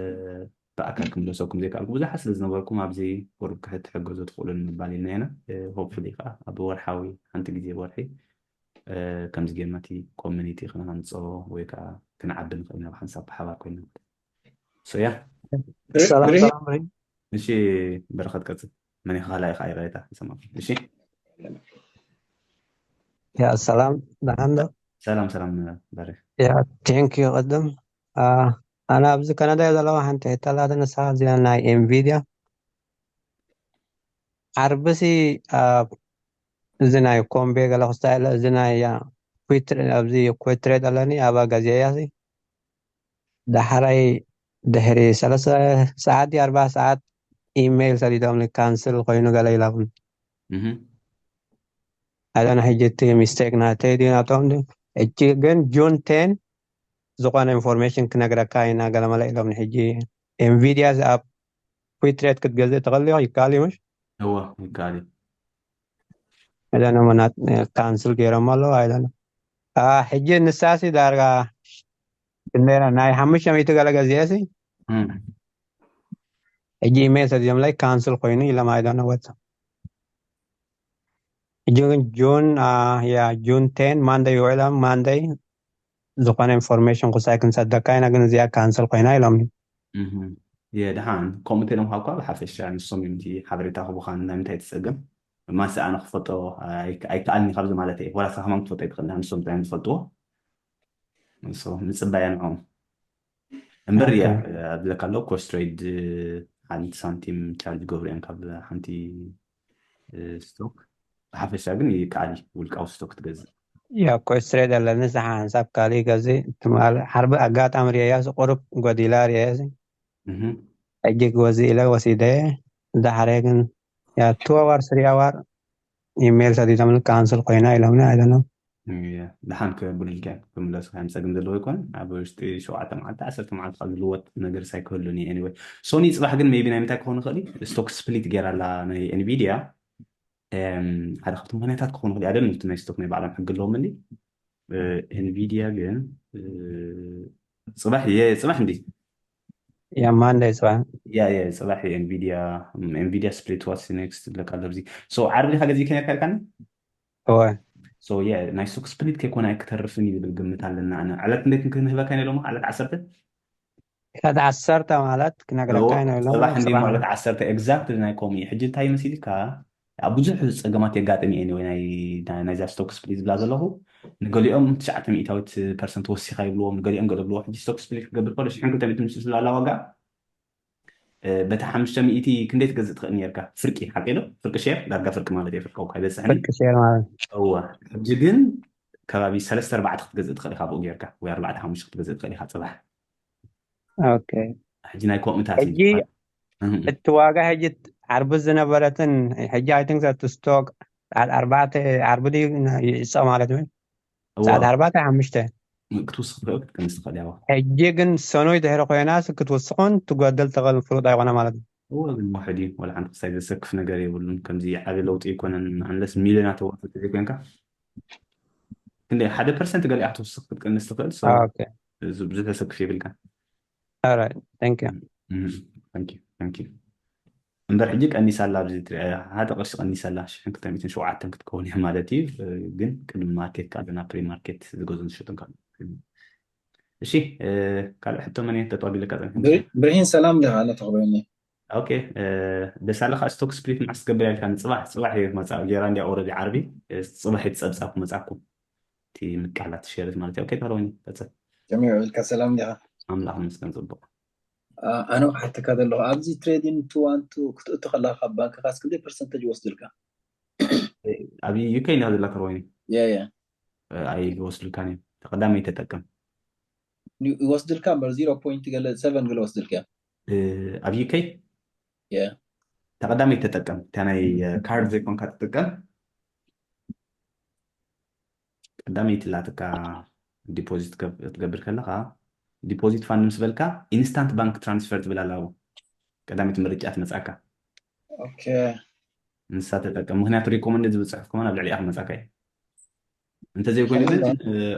ብኣካል ክምለሰኩም ዘይከኣልኩ ብዙሓት ስለ ዝነበርኩም ኣብዚ ቁሩብ ክትሕገዙ ትኽእሉ ንምባል ኢልና ኢና። ሆፕፉሊ ከዓ ኣብ ወርሓዊ ሓንቲ ግዜ ወርሒ እ፣ ከምዚ ጌርና እቲ ኮሚኒቲ ክነሃንጾ ወይ ከዓ ክንዓቢ ንኽእል ኢና ብሓንሳብ ብሓባር ኮይና። ሶ ያ ሰላም ሰላም ሪ እሺ በረኸት ቀጽል። መን ኢኻ ካልኣይ ኢኻ ይቕሬታ ይሰማዕ። እሺ ያ ሰላም ደሓን ዶ? ሰላም ሰላም በረ ያ ቴንክ ዩ ቅድም አ፣ ኣነ ኣብዚ ካናዳ እየ ዘለኹ። ሓንቲ ሕቶ ኣላትኒ ንሳ እዚኣ ናይ ኤንቪድያ ዓርብሲ ኣብ እዚ ናይ ኮምቤ ገለ ክስታይ ኣለ እዚ ናይ ያ ኩት ኣብዚ ኩት ትሬድ ኣለኒ ኣብ ኣጋዚያ እያ ሲ ዳሕራይ ድሕሪ ሰለስተ ሰዓት ድዩ ኣርባዓ ሰዓት ኢሜይል ሰዲዶምኒ ካንስል ኮይኑ ገለ ኢሎምኒ። እህ ኣይዶነ ሕጂ እቲ ሚስቴክ ናተይ ድዩ ናቶም ድዩ? ሕጂ ግን ጁን ቴን ዝኾነ ኢንፎርሜሽን ክነግረካ ኢና ገለመለ ኢሎምኒ። ሕጂ ኤንቪዲያ ኣብ ኩትሬት ክትገዝእ ትኽእል ዲኻ? ይከኣል እዩ ምሽ? እወ ይከኣል እዩ። ኣይዶነ መናት ካንስል ገይሮም ኣለዉ ኣይዶነ። ሕጂ ንሳሲ ዳርጋ ክንደይ ናይ ሓሙሽተ ሚእቲ ገለ ገዚኤ ሲ እም። ሕጂ ኢሜይል ሰዲዶምለይ ካንስል ኮይኑ ኢሎም ኣይዶነ ወጽ ሕጂ ግን ጁን ያ ጁን ቴን ማንደይ ይውዕሎም ማንደይ ዝኾነ ኢንፎርሜሽን ክሳይ ክንሰደካ ኢና ግን እዚኣ ካንስል ኮይና ኢሎምኒ። እህ የድሓን ከምኡ እንተኢሎም እኳ ብሓፈሻ ንሶም እዮም እቲ ሓበሬታ ክቡኻን ናይ ምንታይ ትፀገም ማንስ ኣነ ክፈልጦ ኣይከኣልኒ ካብዚ ማለት እየ። ዋላ ስኻ ከማን ክትፈልጦ ኣይትኽእል ንሶም ጥራይ እዮም ዝፈልጥዎ። ንፅባያ ንዕኦም እምበር እያ ኣብዚ ለካ ኣሎ ኮስት ትሬድ ሓንቲ ሳንቲም ቻርጅ ገብሩ እዮም ካብ ሓንቲ ስቶክ። ብሓፈሻ ግን ይከኣል እዩ ውልቃዊ ስቶክ ክትገዝእ። ያ ኮስት ትሬድ ኣለኒ ንስሓ ሓንሳብ ካሊእ ገዝእ ትማል ሓርቢ ኣጋጣሚ ርያ ቁሩብ ጎዲላ ርያ ሕጂ ክወዚ ኢለ ወሲደ ዳሕረ ግን ያ ቱ ኣዋር ስሪ ኣዋር ኢሜይል ሰዲዶምኒ ካንስል ኮይና ኢሎምኒ ኣይደለም። ድሓን ክብሉልካ ክምለሱ ከም ፀግም ዘለዎ ይኮን ኣብ ውሽጢ ሸውዓተ መዓልቲ ዓሰርተ መዓልቲ ካብ ዝልወጥ ነገር ሳይክህሉን እዩ። Anyway ሶኒ ፅባሕ ግን maybe ናይ ምንታይ ክኸውን ይኽእል እዩ? ስቶክ ስፕሊት ገይራ ኣላ ናይ ኤንቪዲያ ሓደ ካብቲ ምክንያታት ክኸውን ይኽእል። ኣደን ናይ ስቶክ ናይ ባዕሎም ሕጊ ኣለዎም እንዲ ኤንቪዲያ ግን ፅባሕ እየ ፅባሕ እንዲ Yeah, Monday is fine. Yeah, yeah, ጽባሕ ኤንቪዲያ ኤንቪዲያ ስፕሊት ዋስ ኔክስት ብለካ ኣሎ ኣብዚ። So ዓርቢ ዲኻ ገዚእካ ነርካ ኢልካኒ? እወ። So yeah፣ ናይ ስቶክ ስፕሊት ከይኮነ ኣይክተርፍን እዩ ዝብል ግምት ኣለና። ኣነ ዕለት እንዴት ክንህበካ ኢና ሎማ? ዕለት ዓሰርተ? ዕለት ዓሰርተ ማለት ክነግረካ ኢና ሎማ ጽባሕ እንዲ ጽባሕ። ዕለት ዓሰርተ exactly ናይ ኮሚ። ሕጂ እንታይ መሲልካ? ኣብ ብዙሕ ጸገማት የጋጥም እዩ። Anyway፣ ናይ ናይ- ናይዛ ስቶክ ስፕሊት ዝብላ ዘለኹ፣ ንገሊኦም ትሽዓተ ሚእታዊት ፐርሰንት ወሲኻ ይብልዎም፣ ንገሊኦም ገለ ብልዎ። ሕጂ ስቶክ ስፕሊት ክገብር ከሎ ሽሕን ክልተ ሚእትን ምስ ዝላላ ዋጋ፣ እ፣ በቲ ሓሙሽተ ሚእቲ ክንደይ ትገዝእ ትኽእል ነርካ? ፍርቂ ሓቂ ዶ? ፍርቂ ሼር ዳርጋ ፍርቂ ማለት እየ። ፍርቂ እኳ ኣይበጽሕን። ፍርቂ ሼር ማለት እወ። ሕጂ ግን ከባቢ ሰለስተ ኣርባዕተ ክትገዝእ ትኽእል ኢኻ ብኡ ጌርካ፣ ወይ ኣርባዕተ ሓሙሽተ ክትገዝእ ትኽእል ኢኻ ጽባሕ። ኦኬ። ሕጂ ናይ ኮምታት እዩ። ሕጂ እቲ ዋጋ ሕጂ ዓርቢ ዝነበረትን ሕጂ I think that stock ኣርባዕተ ዓርቢ ድዩ ይዕጸ ማለት ነው? እወ። ሰዓት ኣርባዕተ ሓሙሽተ ክትውስኽ ትኽእል ክትቀንስ ትኽእል እያ። ሕጂ ግን ሰኑይ ድሕሪ ኮይናስ ክትውስኾን ትጎድል ትኽእል ፍሉጥ ኣይኮነ ማለት ነው። እወ፣ ግን ውሕድ እዩ። ወላ ሓንቲ ክሳይ ዘሰክፍ ነገር የብሉን። ከምዚ ዓቢ ለውጢ ኣይኮነን። Unless ሚልዮናት ተዋፈት ዘይኮንካ፣ ክንደይ ሓደ ፐርሰንት ገሊኣ ክትውስኽ ክትቀንስ ትኽእል። So ኦኬ። እዚ ብዙሕ ዘሰክፍ የብልካ። Alright, thank you. Thank you, thank you። እምበር ሕጂ ቀኒሳ ኣላ፣ ኣብዚ ትሪኣ ሓደ ቅርሺ ቀኒሳ ኣላ። ሽሕን ክልተ ሚእትን ሸውዓተን ክትከውን እያ ማለት እዩ። ግን ቅድሚ ማርኬት ከዓ ናብ ፕሪ ማርኬት ዝገዙን ዝሸጡን ከዓ። እሺ፣ እ፣ ካልእ ሕቶ መን እየ? ጠጠው ኣቢለካ ጸኒሐ። ብር- ብርሂን ሰላም ዲኻ? ኣነ ተኽበኒ። ኦኬ፣ እ፣ ደሳለ ከዓ ስቶክ ስፕሊት መዓስ ትገብር ኢልካ? ንጽባሕ፣ ጽባሕ እየ ክመጻ። ጌራ እንዲያ ኦልሬዲ ዓርቢ፣ እ፣ ጽባሕ እየ ትጸብጻብ ክመጻኩም። እቲ ምቃላት ሸርት ማለት እዩ። ኦኬ፣ ተኽበኒ፣ ቀጽል። ከመይ ውዒልካ? ሰላም ዲኻ? ኣምላኽ ይመስገን፣ ጽቡቕ። አ- ኣነ ክሓተካ ዘለኹ፣ ኣብዚ ትሬዲንግ ቱ ዋን ቱ ክትእቱ ከለካ ካብ ባንክካስ ክንደይ ፐርሰንተጅ ይወስድልካ? ኣብ ዩኬ ኢና ዘለና ተርወይኒ ያ ያ ኣይወስድልካን እዮም። ተቐዳሚ ተጠቀም። ይወስድልካ እምበር ዜሮ ፖይንት ገለ ሰቨን ገለ ወስድልካ እዮም። ኣብ ዩኬ ያ ተቐዳሚ ተጠቀም። እታ ናይ ካርድ ዘይኮንካ ትጥቀም። ቀዳመይቲ ላትካ ዲፖዚት ከብ- ክትገብር ከለካ፣ ዲፖዚት ፋንድ ምስ በልካ ኢንስታንት ባንክ ትራንስፈር ትብል ኣላ። ቀዳመይቲ ምርጫ ትመጻካ። ኦኬ። ንሳ ተጠቀም። ምክንያቱ ሪኮመንድ ዝብል ጽሑፍ ከማን ኣብ ልዕሊኣ ክመጻካ እዩ። እንተዘይኮይኑ ግን፣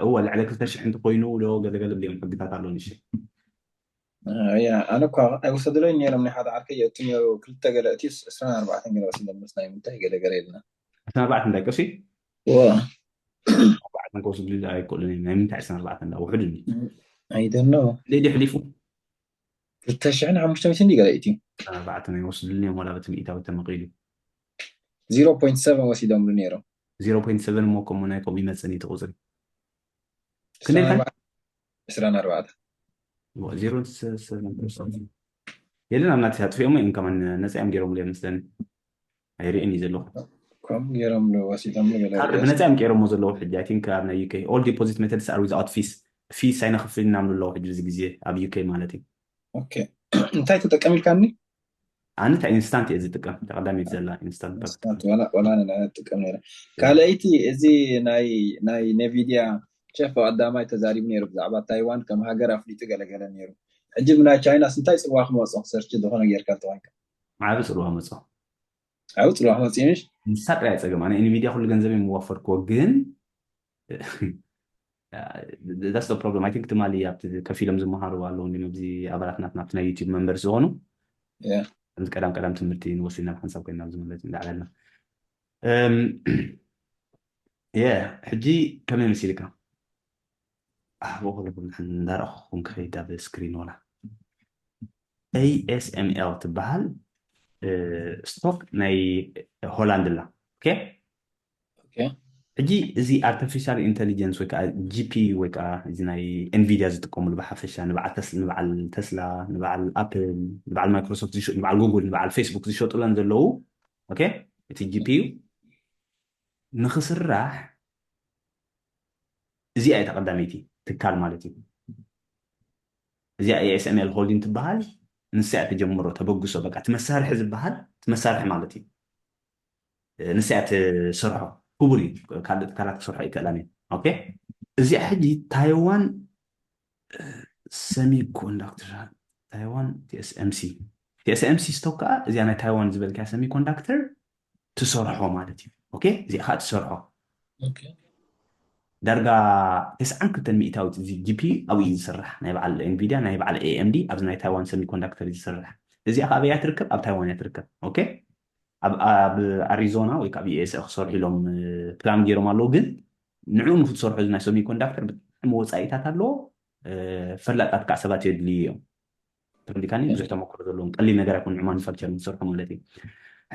እወ፣ ልዕሊ ክልተ ሽሕ እንተኮይኑ ዶ ገለገለ ብሊኦም ሕግታት ኣሎ ንሽ። ያ፣ ኣነ እኳ ኣይወሰድለይ ነይሮም። ናይ ሓደ ዓርከይ የእቱ ነይሩ፣ ክልተ ገለ እቲ ዕስራን ኣርባዕተን ገለ ወሲዶም፣ ምስ ናይ ምንታይ ገለ ገለ የለና። ዕስራን ኣርባዕተን እንታይ ቅርሺ? እወ። ኣርባዕተን ክወስድሉ ኣይክእሉን እዮም። ናይ ምንታይ ዕስራን ኣርባዕተን እንዳ ውሑድ እንዲ? ኣይደኖ። ለይ ድሕሊፉ? ክልተ ሽሕን ሓሙሽተ ሚእትን እንዲ ገለ እቲ። ዕስራን ኣርባዕተን ኣይወስድሉን እዮም፣ ዋላ በቲ ሚእታዊ ተመቒሉ። ዜሮ ፖይንት ሰቨን ወሲዶምሉ ነይሮም። ዜሮ ፖይንት ሰቨን እሞ ከምኡ ናይ ከምኡ ይመጽእን እዩ እቲ ቁጽሪ። ክንደይ ኢልካ? ዕስራን ኣርባዕተን። ዜሮ ሰቨን ፐርሰንት የለን፣ ኣብ ናትካ ኣጥፊኦሞ እዮም፣ ከማን ነጻ እዮም ገይሮምሉ እዮም መስለኒ። ኣይርእን እዩ ዘለኹ። ከምኡ ገይሮምሉ ወሲዶምሉ ገለ ካርድ ብነጻ እዮም ገይሮሞ ዘለዉ። ሕጂ፣ I think፣ ኣብ ናይ ዩኬ all deposit methods are without fees፣ ፊስ ኣይነኽፍልን ኢና ምሉ ኣለዉ ሕጂ፣ እዚ ግዜ ኣብ ዩኬ ማለት እዩ። ኦኬ። እንታይ ተጠቀም ኢልካኒ? ኣነ እታ ኢንስታንት እየ ዝጥቀም፣ ተቐዳሚት ዘላ ኢንስታንት ባንክ። ኢንስታንት ዋላ ዋላ ኣነ ንዕና ትጥቀም ነይረ። ካልኣይቲ፣ እዚ ናይ ናይ ኔቪዲያ ቸፍ ቀዳማይ ተዛሪቡ ነይሩ ብዛዕባ ታይዋን ከም ሃገር ኣፍሊጡ ገለገለ ነይሩ። ሕጂ ብናይ ቻይናስ እንታይ ጽልዋ ክመጾ፣ ሰርች ዝኾነ ጌርካ እንተኾይንካ? ዓቢ ጽልዋ መጾ። ዓቢ ጽልዋ ክመጽ እዩ፣ ምሽ? ንሳ ጥራይ ጸገም። ኣነ ኤንቪዲያ ኩሉ ገንዘብ የምዋፈርክዎ፣ ግን that's the problem። I think ትማሊ ኣብቲ ከፊሎም ዝመሃሩ ኣለዉ፣ እንዲም ኣብዚ ኣባላት ናትና ኣብቲ ናይ ዩቲዩብ መንበር ዝኾኑ፣ ያ። ከምዚ ቀዳም ቀዳም ትምህርቲ ንወስድ ናብ ሓንሳብ ኮይና ኣብዚ ማለት እንዳዕለልና። እም፣ የ፣ ሕጂ ከመይ መሲልካ? ኣህቦ ክልኩል እንዳረኹም ክኸይድ ኣብ ስክሪን ወላ። ኤ ኤስ ኤም ኤል ትበሃል፣ እ፣ ስቶክ ናይ ሆላንድ ኣላ። ኦኬ? ኦኬ። ሕጂ እዚ ኣርቲፊሻል ኢንተሊጀንስ ወይ ከዓ ጂ ፒ ዩ ወይ ከዓ እዚ ናይ ኤንቪዲያ ዝጥቀሙሉ ብሓፈሻ ንበዓል ተስ-፣ ንበዓል ተስላ፣ ንበዓል ኣፕል፣ ንበዓል ማይክሮሶፍት ዝሸ-፣ ንበዓል ጉግል፣ ንበዓል ፌስቡክ ዝሸጡለን ዘለዉ፣ ኦኬ? እቲ ጂ ፒ ዩ ንኽስራሕ እዚኣ እያ ተቐዳመይቲ ትካል ማለት እዩ። እዚኣ ኤ ኤስ ኤም ኤል ሆልዲንግ ትበሃል። ንሳ እያ ትጀምሮ፣ ተበግሶ፣ በቃ እቲ መሳርሒ ዝበሃል እቲ መሳርሒ ማለት እዩ። ንሳ እያ ትሰርሖ። ክቡር እዩ፣ ካልእ ትካላት ክሰርሖ ኣይክእላን እዩ። ኦኬ፣ እዚኣ ሕጂ ታይዋን ሰሚ ኮንዳክተር፣ ታይዋን ቲ ኤስ ኤም ሲ፣ ቲ ኤስ ኤም ሲ ስቶክ ከዓ እዚኣ ናይ ታይዋን ዝበልካ ሰሚ ኮንዳክተር ትሰርሖ ማለት እዩ። ኦኬ፣ እዚኣ ከዓ ትሰርሖ። ኦኬ። ዳርጋ ተስዓን ክልተን ሚእታዊት እዚ ጂ ፒ ዩ ኣብኡ እዩ ዝስራሕ። ናይ በዓል ኤንቪድያ፣ ናይ በዓል ኤ ኤም ዲ ኣብዚ ናይ ታይዋን ሰሚኮንዳክተር እዩ ዝስራሕ። እዚኣ ከ ኣበይ እያ ትርከብ? ኣብ ታይዋን እያ ትርከብ። ኦኬ፣ ኣብ ኣብ ኣሪዞና ወይ ከዓ ኣብ ዩ ኤስ ኤ ክሰርሑ ኢሎም ፕላን ገይሮም ኣለዉ። ግን ንዕኡ ንክትሰርሑ እዚ ናይ ሰሚኮንዳክተር ብጣዕሚ ወፃኢታት ኣለዎ። ፈላጣት ከዓ ሰባት የድልዩ እዮም። ተረዲካኒ? ብዙሕ ተመክሮ ዘለዎም፣ ቀሊል ነገር ኣይኮን ንዑ ማኑፋክቸር ዝሰርሑ ማለት እዩ።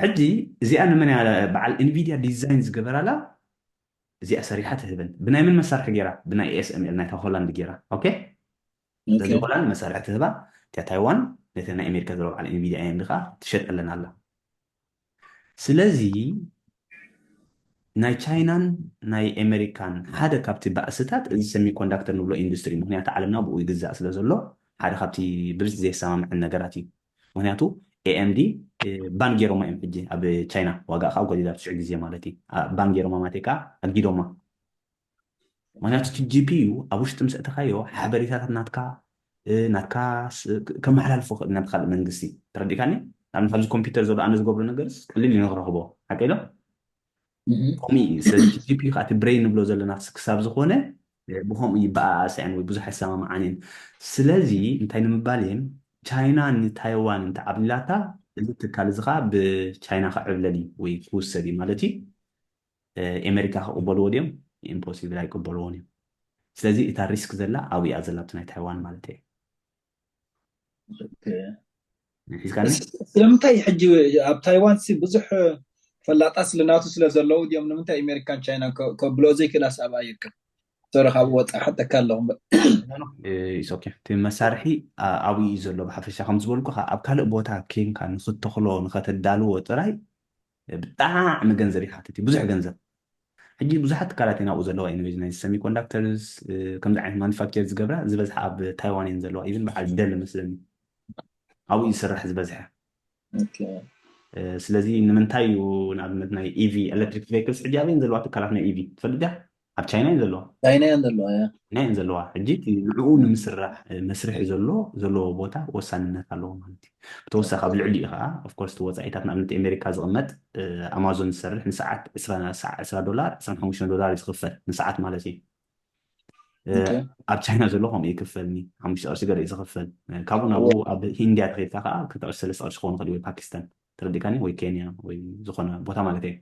ሕጂ እዚኣ ንመን እያ በዓል ኤንቪድያ ዲዛይን ዝገበራላ? እዚኣ ሰሪሓ ትህበን። ብናይ ምን መሳርሒ ገይራ? ብናይ ኤስኤምኤል ናይታ ሆላንድ ገይራ። ኦኬ፣ ስለዚ ሆላንድ መሳርሒ ትህባ፣ እቲያ ታይዋን ነቲ ናይ ኣሜሪካ ዘሎ በዓል ኤንቪድያ ኣይ ኤም ዲ ከዓ ትሸጠለን ኣላ። ስለዚ ናይ ቻይናን ናይ ኣሜሪካን ሓደ ካብቲ ባእስታት እዚ ሰሚኮንዳክተር ንብሎ ኢንዱስትሪ፣ ምክንያቱ ዓለምና ብኡ ይግዛእ ስለ ዘሎ ሓደ ካብቲ ብብዝሒ ዘየሰማምዐን ነገራት እዩ። ምክንያቱ ኤ ኤም ዲ ባን ገይሮማ እዮም ሕጂ ኣብ ቻይና፣ ዋጋ ከዓ ጎዲላ ብስዑ ግዜ ማለት እዩ። ባን ገይሮማ ማለት ከዓ ኣጊዶማ። ምክንያቱ እቲ ጂ ፒ ዩ ኣብ ውሽጢ ምስ ኣእተኻዮ ሓበሬታታት ናትካ ናትካ ከመሓላልፎ ክእል ናብቲ ካልእ መንግስቲ። ተረዲእካኒ? ንኣብነት ኣብዚ ኮምፒውተር ዘሎ ኣነ ዝገብሮ ነገርስ ቀሊል እዩ ንክረኽቦ፣ ሓቀ ኢሎም ከምኡ እዩ። ስለዚ ጂ ፒ ዩ ከዓ እቲ ብሬን ንብሎ ዘለና ክሳብ ዝኾነ ብከምኡ ይበኣኣሰዐን ወይ ብዙሕ ኣይሰማምዓንን። ስለዚ እንታይ ንምባል እየን? ቻይና ንታይዋን እንተዓብሊላታ እዚ ትካል እዚ ከዓ ብቻይና ክዕብለል እዩ ወይ ክውሰድ እዩ ማለት እዩ። ኣሜሪካ ክቕበልዎ ድዮም? ኢምፖሲብል፣ ኣይቅበልዎን እዮም። ስለዚ እታ ሪስክ ዘላ ኣብኡ እያ ዘላ፣ ኣብቲ ናይ ታይዋን ማለት እየ። ሒዝካኒ? ስለምንታይ ሕጂ ኣብ ታይዋን ሲ ብዙሕ ፈላጣ ስለ ናቱ ስለ ዘለዉ ድዮም ንምንታይ ኣሜሪካን ቻይናን ከብሎ ዘይክእላስ ኣብኣ ይርከብ? ሶሪ ካብ ወፃ ሓተካ ኣለኹ እምበር። ኢስ ኦኬ፣ እቲ መሳርሒ ኣብኡ እዩ ዘሎ። ብሓፈሻ ከም ዝበልኩ ኣብ ካልእ ቦታ ኬንካ ንክተኽሎ ንከተዳልዎ ጥራይ ብጣዕሚ ገንዘብ ይሓትት እዩ፣ ብዙሕ ገንዘብ። ሕጂ ብዙሓት ትካላት እየን ኣብኡ ዘለዋ እዩ፣ ናይ ሰሚኮንዳክተርስ ከምዚ ዓይነት ማኑፋክቸር ዝገብራ ዝበዝሓ ኣብ ታይዋን እየን ዘለዋ። ኢቭን በዓል ደል መስለኒ ኣብኡ ይስራሕ ዝበዝሐ። ስለዚ ንምንታይ እዩ ንኣብነት ናይ ኢቪ ኤሌክትሪክ ቬክልስ ሕጂ ኣበይን ዘለዋ ትካላት ናይ ኢቪ ትፈልጥ ዲያ? ኣብ ቻይና እየን ዘለዋ። ቻይና እየን ዘለዋ። ቻይና እየን ዘለዋ። ሕጂ እቲ ንዕኡ ንምስራሕ መስርሒ ዘሎ ዘለዎ ቦታ ወሳንነት ኣለዎ ማለት እዩ። ብተወሳኺ ኣብ ልዕሊኡ ከዓ ኦፍኮርስ እቲ ወፃኢታት ንኣብነት ኣሜሪካ ዝቕመጥ ኣማዞን ዝሰርሕ ንሰዓት ዕስራ ዶላር ዕስራን ሓሙሽተን ዶላር እዩ ዝኽፈል ንሰዓት ማለት እዩ። ኣብ ቻይና ዘሎ ከምኡ ይክፈልኒ ሓሙሽተ ቅርሺ ገለ እዩ ዝኽፈል። ካብኡ ናብኡ ኣብ ሂንድያ ተኸድካ ከዓ ክልተ ቅርሺ ሰለስተ ቅርሺ ክኸውን ይኽእል ወይ ፓኪስታን ተረዲካኒ ወይ ኬንያ ወይ ዝኾነ ቦታ ማለት እየ።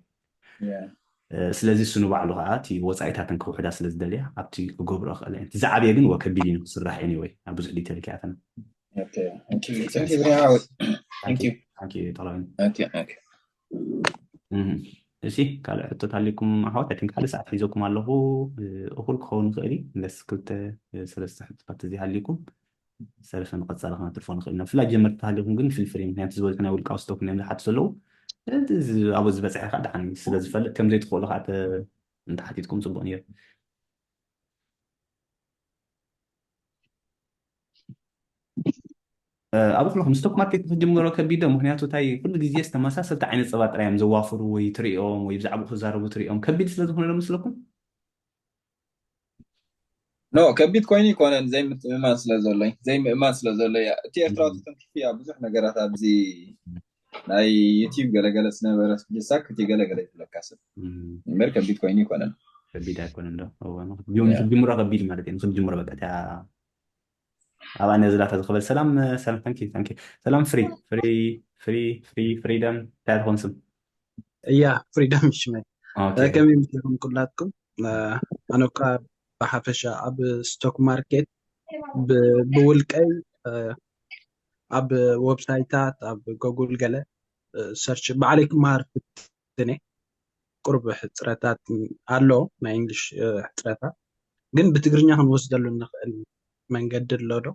ስለዚ እሱ ንባዕሉ ከዓ እቲ ወፃኢታትን ክውሕዳ ስለ ዝደልያ ኣብቲ ክገብሮ ክእል እየ። እቲ ዝዓብየ ግን ወከቢድ እዩ ክስራሕ ኤኒወይ ኣብ ብዙሕ ዲቴል ከኣተና። ጠላቢ እሺ ካልእ ሕቶት ኣሊኩም ኣሕዋት? ኣይ ቲንክ ሓደ ሰዓት ሒዘኩም ኣለኹ። እኹል ክኸውን ይኽእል እዩ። ንስ ክልተ ሰለስተ ሕቶታት እዚ ሃሊኩም ሰለስተ ንቐፃሊ ክነትርፎ ንኽእል ኢና። ብፍላይ ጀመርቲ ተሃሊኩም ግን ፊል ፍሪ፣ ምክንያቱ ዝበዝሑ ናይ ውልቃዊ ስቶክ እዮም ዝሓቱ ዘለዉ። ኣብኡ ዝበፅሐ ከዓ ደሓን ስለ ዝፈልጥ ከም ዘይትኽእሉ ከዓ እንተሓቲትኩም ፅቡቅ ነይሩ። ኣብ ኩልኩም ስቶክ ማርኬት ክትጅምሮ ከቢድ ዶ? ምክንያቱ እንታይ ኩሉ ግዜ ዝተመሳሰልቲ ዓይነት ፀባ ጥራይ እዮም ዘዋፍሩ ወይ ትሪኦም ወይ ብዛዕባ ክዛረቡ ትሪኦም ከቢድ ስለ ዝኾነ ዶ መስለኩም? ኖ ከቢድ ኮይኑ ይኮነን ዘይምትእምማን ስለ ዘሎ ዘይምእማን ስለ ዘሎ እያ እቲ ኤርትራዊ ተተንኪፉ እያ ብዙሕ ነገራት ኣብዚ ናይ ዩቲብ ገለገለ ዝነበረ ጅሳክ እቲ ገለገለ ይብለካ ሰብ እምበር ከቢድ ኮይኑ ይኮነን። ከቢድ ኣይኮነን ዶ? ንክትጅምሮ ከቢድ ማለት እዩ። ንክትጅምሮ በቃ እቲያ ኣብኣ ነዚ ላታ ዝኸበል ሰላም ሰላም ታንኪ ታንኪ ሰላም ፍሪ ፍሪ ፍሪ ፍሪ ፍሪደም እንታይ ትኾን ስም? እያ ፍሪደም ሽመይ ከመይ ምሽኹም ኩላትኩም? ኣነ እኳ ብሓፈሻ ኣብ ስቶክ ማርኬት ብውልቀይ ኣብ ዌብሳይታት ኣብ ጎጉል ገለ ሰርች ባዕለይ ክመሃር ፍትነ። ቁሩብ ሕፅረታት ኣሎ ናይ እንግሊሽ ሕፅረታት ግን ብትግርኛ ክንወስደሉ እንኽእል መንገዲ ኣሎ ዶ?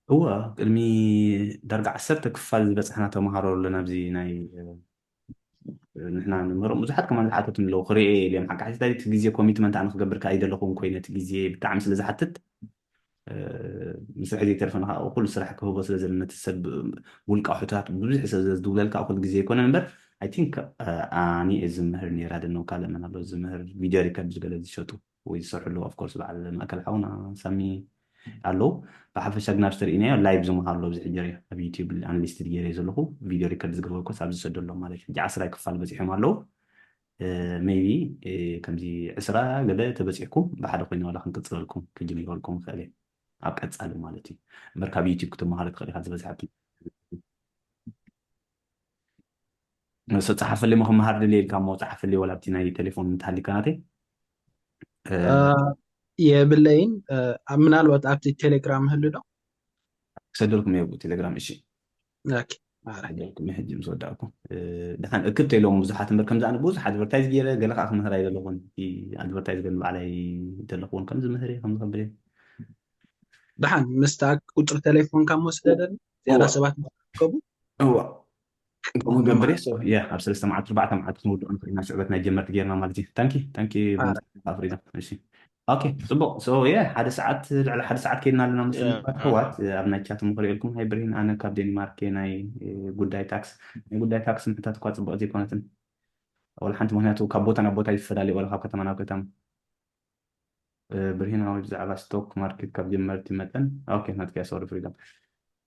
እወ ቅድሚ ዳርጋ ዓሰርተ ክፋል ዝበፅሕና ተምሃሮ ኣለና ኣብዚ ናይ ንሕና ንምህሮም ብዙሓት ከማን ዝሓተቱን ኣለዉ ክርእየ ኢለ እዮም ሓቂ ሓሲታ እቲ ግዜ ኮሚትመንት ኣነ ክገብር ከዓ ኣይደለኹን ኮይነ እቲ ግዜ ብጣዕሚ ስለ ዝሓትት ምስርሒ ዘይተርፈ ንካ ኩሉ ስራሕ ክህቦ ስለ ዘለ ነቲ ሰብ ውልቃ ሕቶታት ብዙሕ ሰብ ዝድውለልካ ኩሉ ግዜ ኣይኮነን እምበር ኣይ ቲንክ ኣኒ እየ ዝምህር ነይራ ደነው ካልእ መን ኣሎ ዝምህር ቪድዮ ሪከርድ ዝገለ ዝሸጡ ወይ ዝሰርሑ ኣለዉ ኦፍኮርስ በዓል ማእከል ሓውና ሳሚ ኣለዉ ብሓፈሻ ግን ኣብ ዝተርእናዮ ላይቭ ዝመሃር ኣሎ ኣብዚ ሕጂ ኣብ ዩቲብ ኣንሊስትድ ገይረ ዘለኹ ቪድዮ ሪከርድ ዝገበርኮስ ኣብ ዝሰደሎም ማለት እዩ ሕጂ ዓስራይ ክፋል በፂሖም ኣለዉ maybe ከምዚ ዕስራ ገለ ተበፂሕኩም ብሓደ ኮይነ ዋላ ክንቅፅለልኩም ክጅምረልኩም ይኽእል እየ ኣብ ቀፃሊ ማለት እዩ። እምበር ካብ ዩቲብ ክትመሃሮ ትኽእል ኢኻ ዝበዝሐ ሶ ጸሓፈለይ ሞ ክመሃር ድልየ ኢልካ ሞ ጸሓፈለይ ወላ ኣብቲ ናይ ቴሌፎን እንተሃሊካ ናተይ የብለይን። ምናልባት ኣብቲ ቴሌግራም ህሉ ዶ ክሰደልኩም እየ ብኡ ቴሌግራም። እሺ ኦኬ። ክሰደልኩም እየ ሕጂ ምስ ወዳእኩ። ድሓን እክብ ተይሎም ብዙሓት እምበር ከምዚ ኣነ ብዙሕ ኣድቨርታይዝ ገይረ ገለ ከዓ ክምህር ኣይደለኹን። ኣድቨርታይዝ ገለ ባዕላይ ዘለኹውን ከምዚ ምህር እየ ከምዚ ከብል እየ። ድሓን ምስታ ቁፅሪ ቴሌፎንካ ሞ ስደደኒ ዝያዳ እዋ። ሰባት ከቡ እዋ ከምኡ ገብር እየ። So yeah ኣብ ሰለስተ መዓልቲ ኣርባዕተ መዓልቲ ክንውድኦ ንኽእል ኢና። ስዕበት ናይ ጀመርቲ ጌርና ማለት እዩ። ታንኪ ታንኪ ኣረ። ፍሪዳ። እሺ ኦኬ ጽቡቅ። So yeah ሓደ ሰዓት ልዕሊ ሓደ ሰዓት ከይድና ኣለና መስለኒ። Yeah፣ ኣሕዋት ኣብ ናይ ቻት ምኽሪኤልኩም ሃይ ብርሂን ኣነ ካብ ዴንማርክ እየ። ናይ ጉዳይ ታክስ ናይ ጉዳይ ታክስ ምሕታት እኳ ጽቡቅ ዘይኮነትን ወላ ሓንቲ ምክንያቱ ካብ ቦታ ናብ ቦታ ይፈላለ ወላ ካብ ከተማ ናብ ከተማ ብርሂናዊ ብዛዕባ ስቶክ ማርኬት ካብ ጀመርቲ መጠን ኦኬ ናትኪያ ሶሪ ፍሪደም።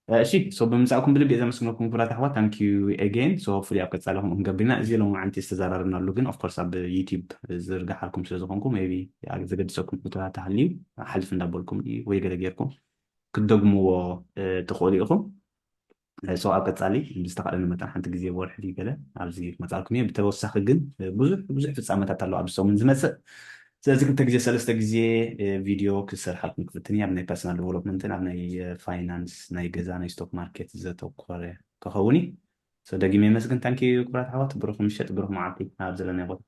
እሺ so ብምምፃእኩም ብልቢ እየ ዘመስግነኩም ክቡራት ኣሕዋት። Thank you again። So ፍሊ ኣብ ቀፃሊ ከምኡ ክንገብር ኢና። እዚ ሎማዓንቲ ዝተዘራረብናሉ ግን of course ኣብ ዩቲብ ዝርግሓልኩም ስለ ዝኾንኩ maybe ዘገድሰኩም ሕቶታት ተሃልዩ ሓልፍ እንዳበልኩም ወይ ገለ ጌርኩም ክትደግምዎ ትኽእሉ ኢኹም። So ኣብ ቀፃሊ ብዝተኻእለኒ መጠን ሓንቲ ግዜ ብወርሒ ድዩ ገለ ኣብዚ ክመፃልኩም እየ። ብተወሳኺ ግን ብዙሕ ብዙሕ ፍፃመታት ኣሎ ኣብዚ ሰሙን ዝመፅእ። ስለዚ ክልተ ግዜ ሰለስተ ግዜ ቪድዮ ክሰርሓልኩም ክፍትን እየ። ኣብ ናይ ፐርሰናል ዲቨሎፕመንትን ኣብ ናይ ፋይናንስ ናይ ገዛ ናይ ስቶክ ማርኬት ዘተኮረ ክኸውን እዩ። So ደጊመ የመስግን። ታንኪ ክቡራት ኣሕዋት ብሩኽ ምሸት ብሩኽ መዓልቲ ኣብ ዘለናዮ ቦታ።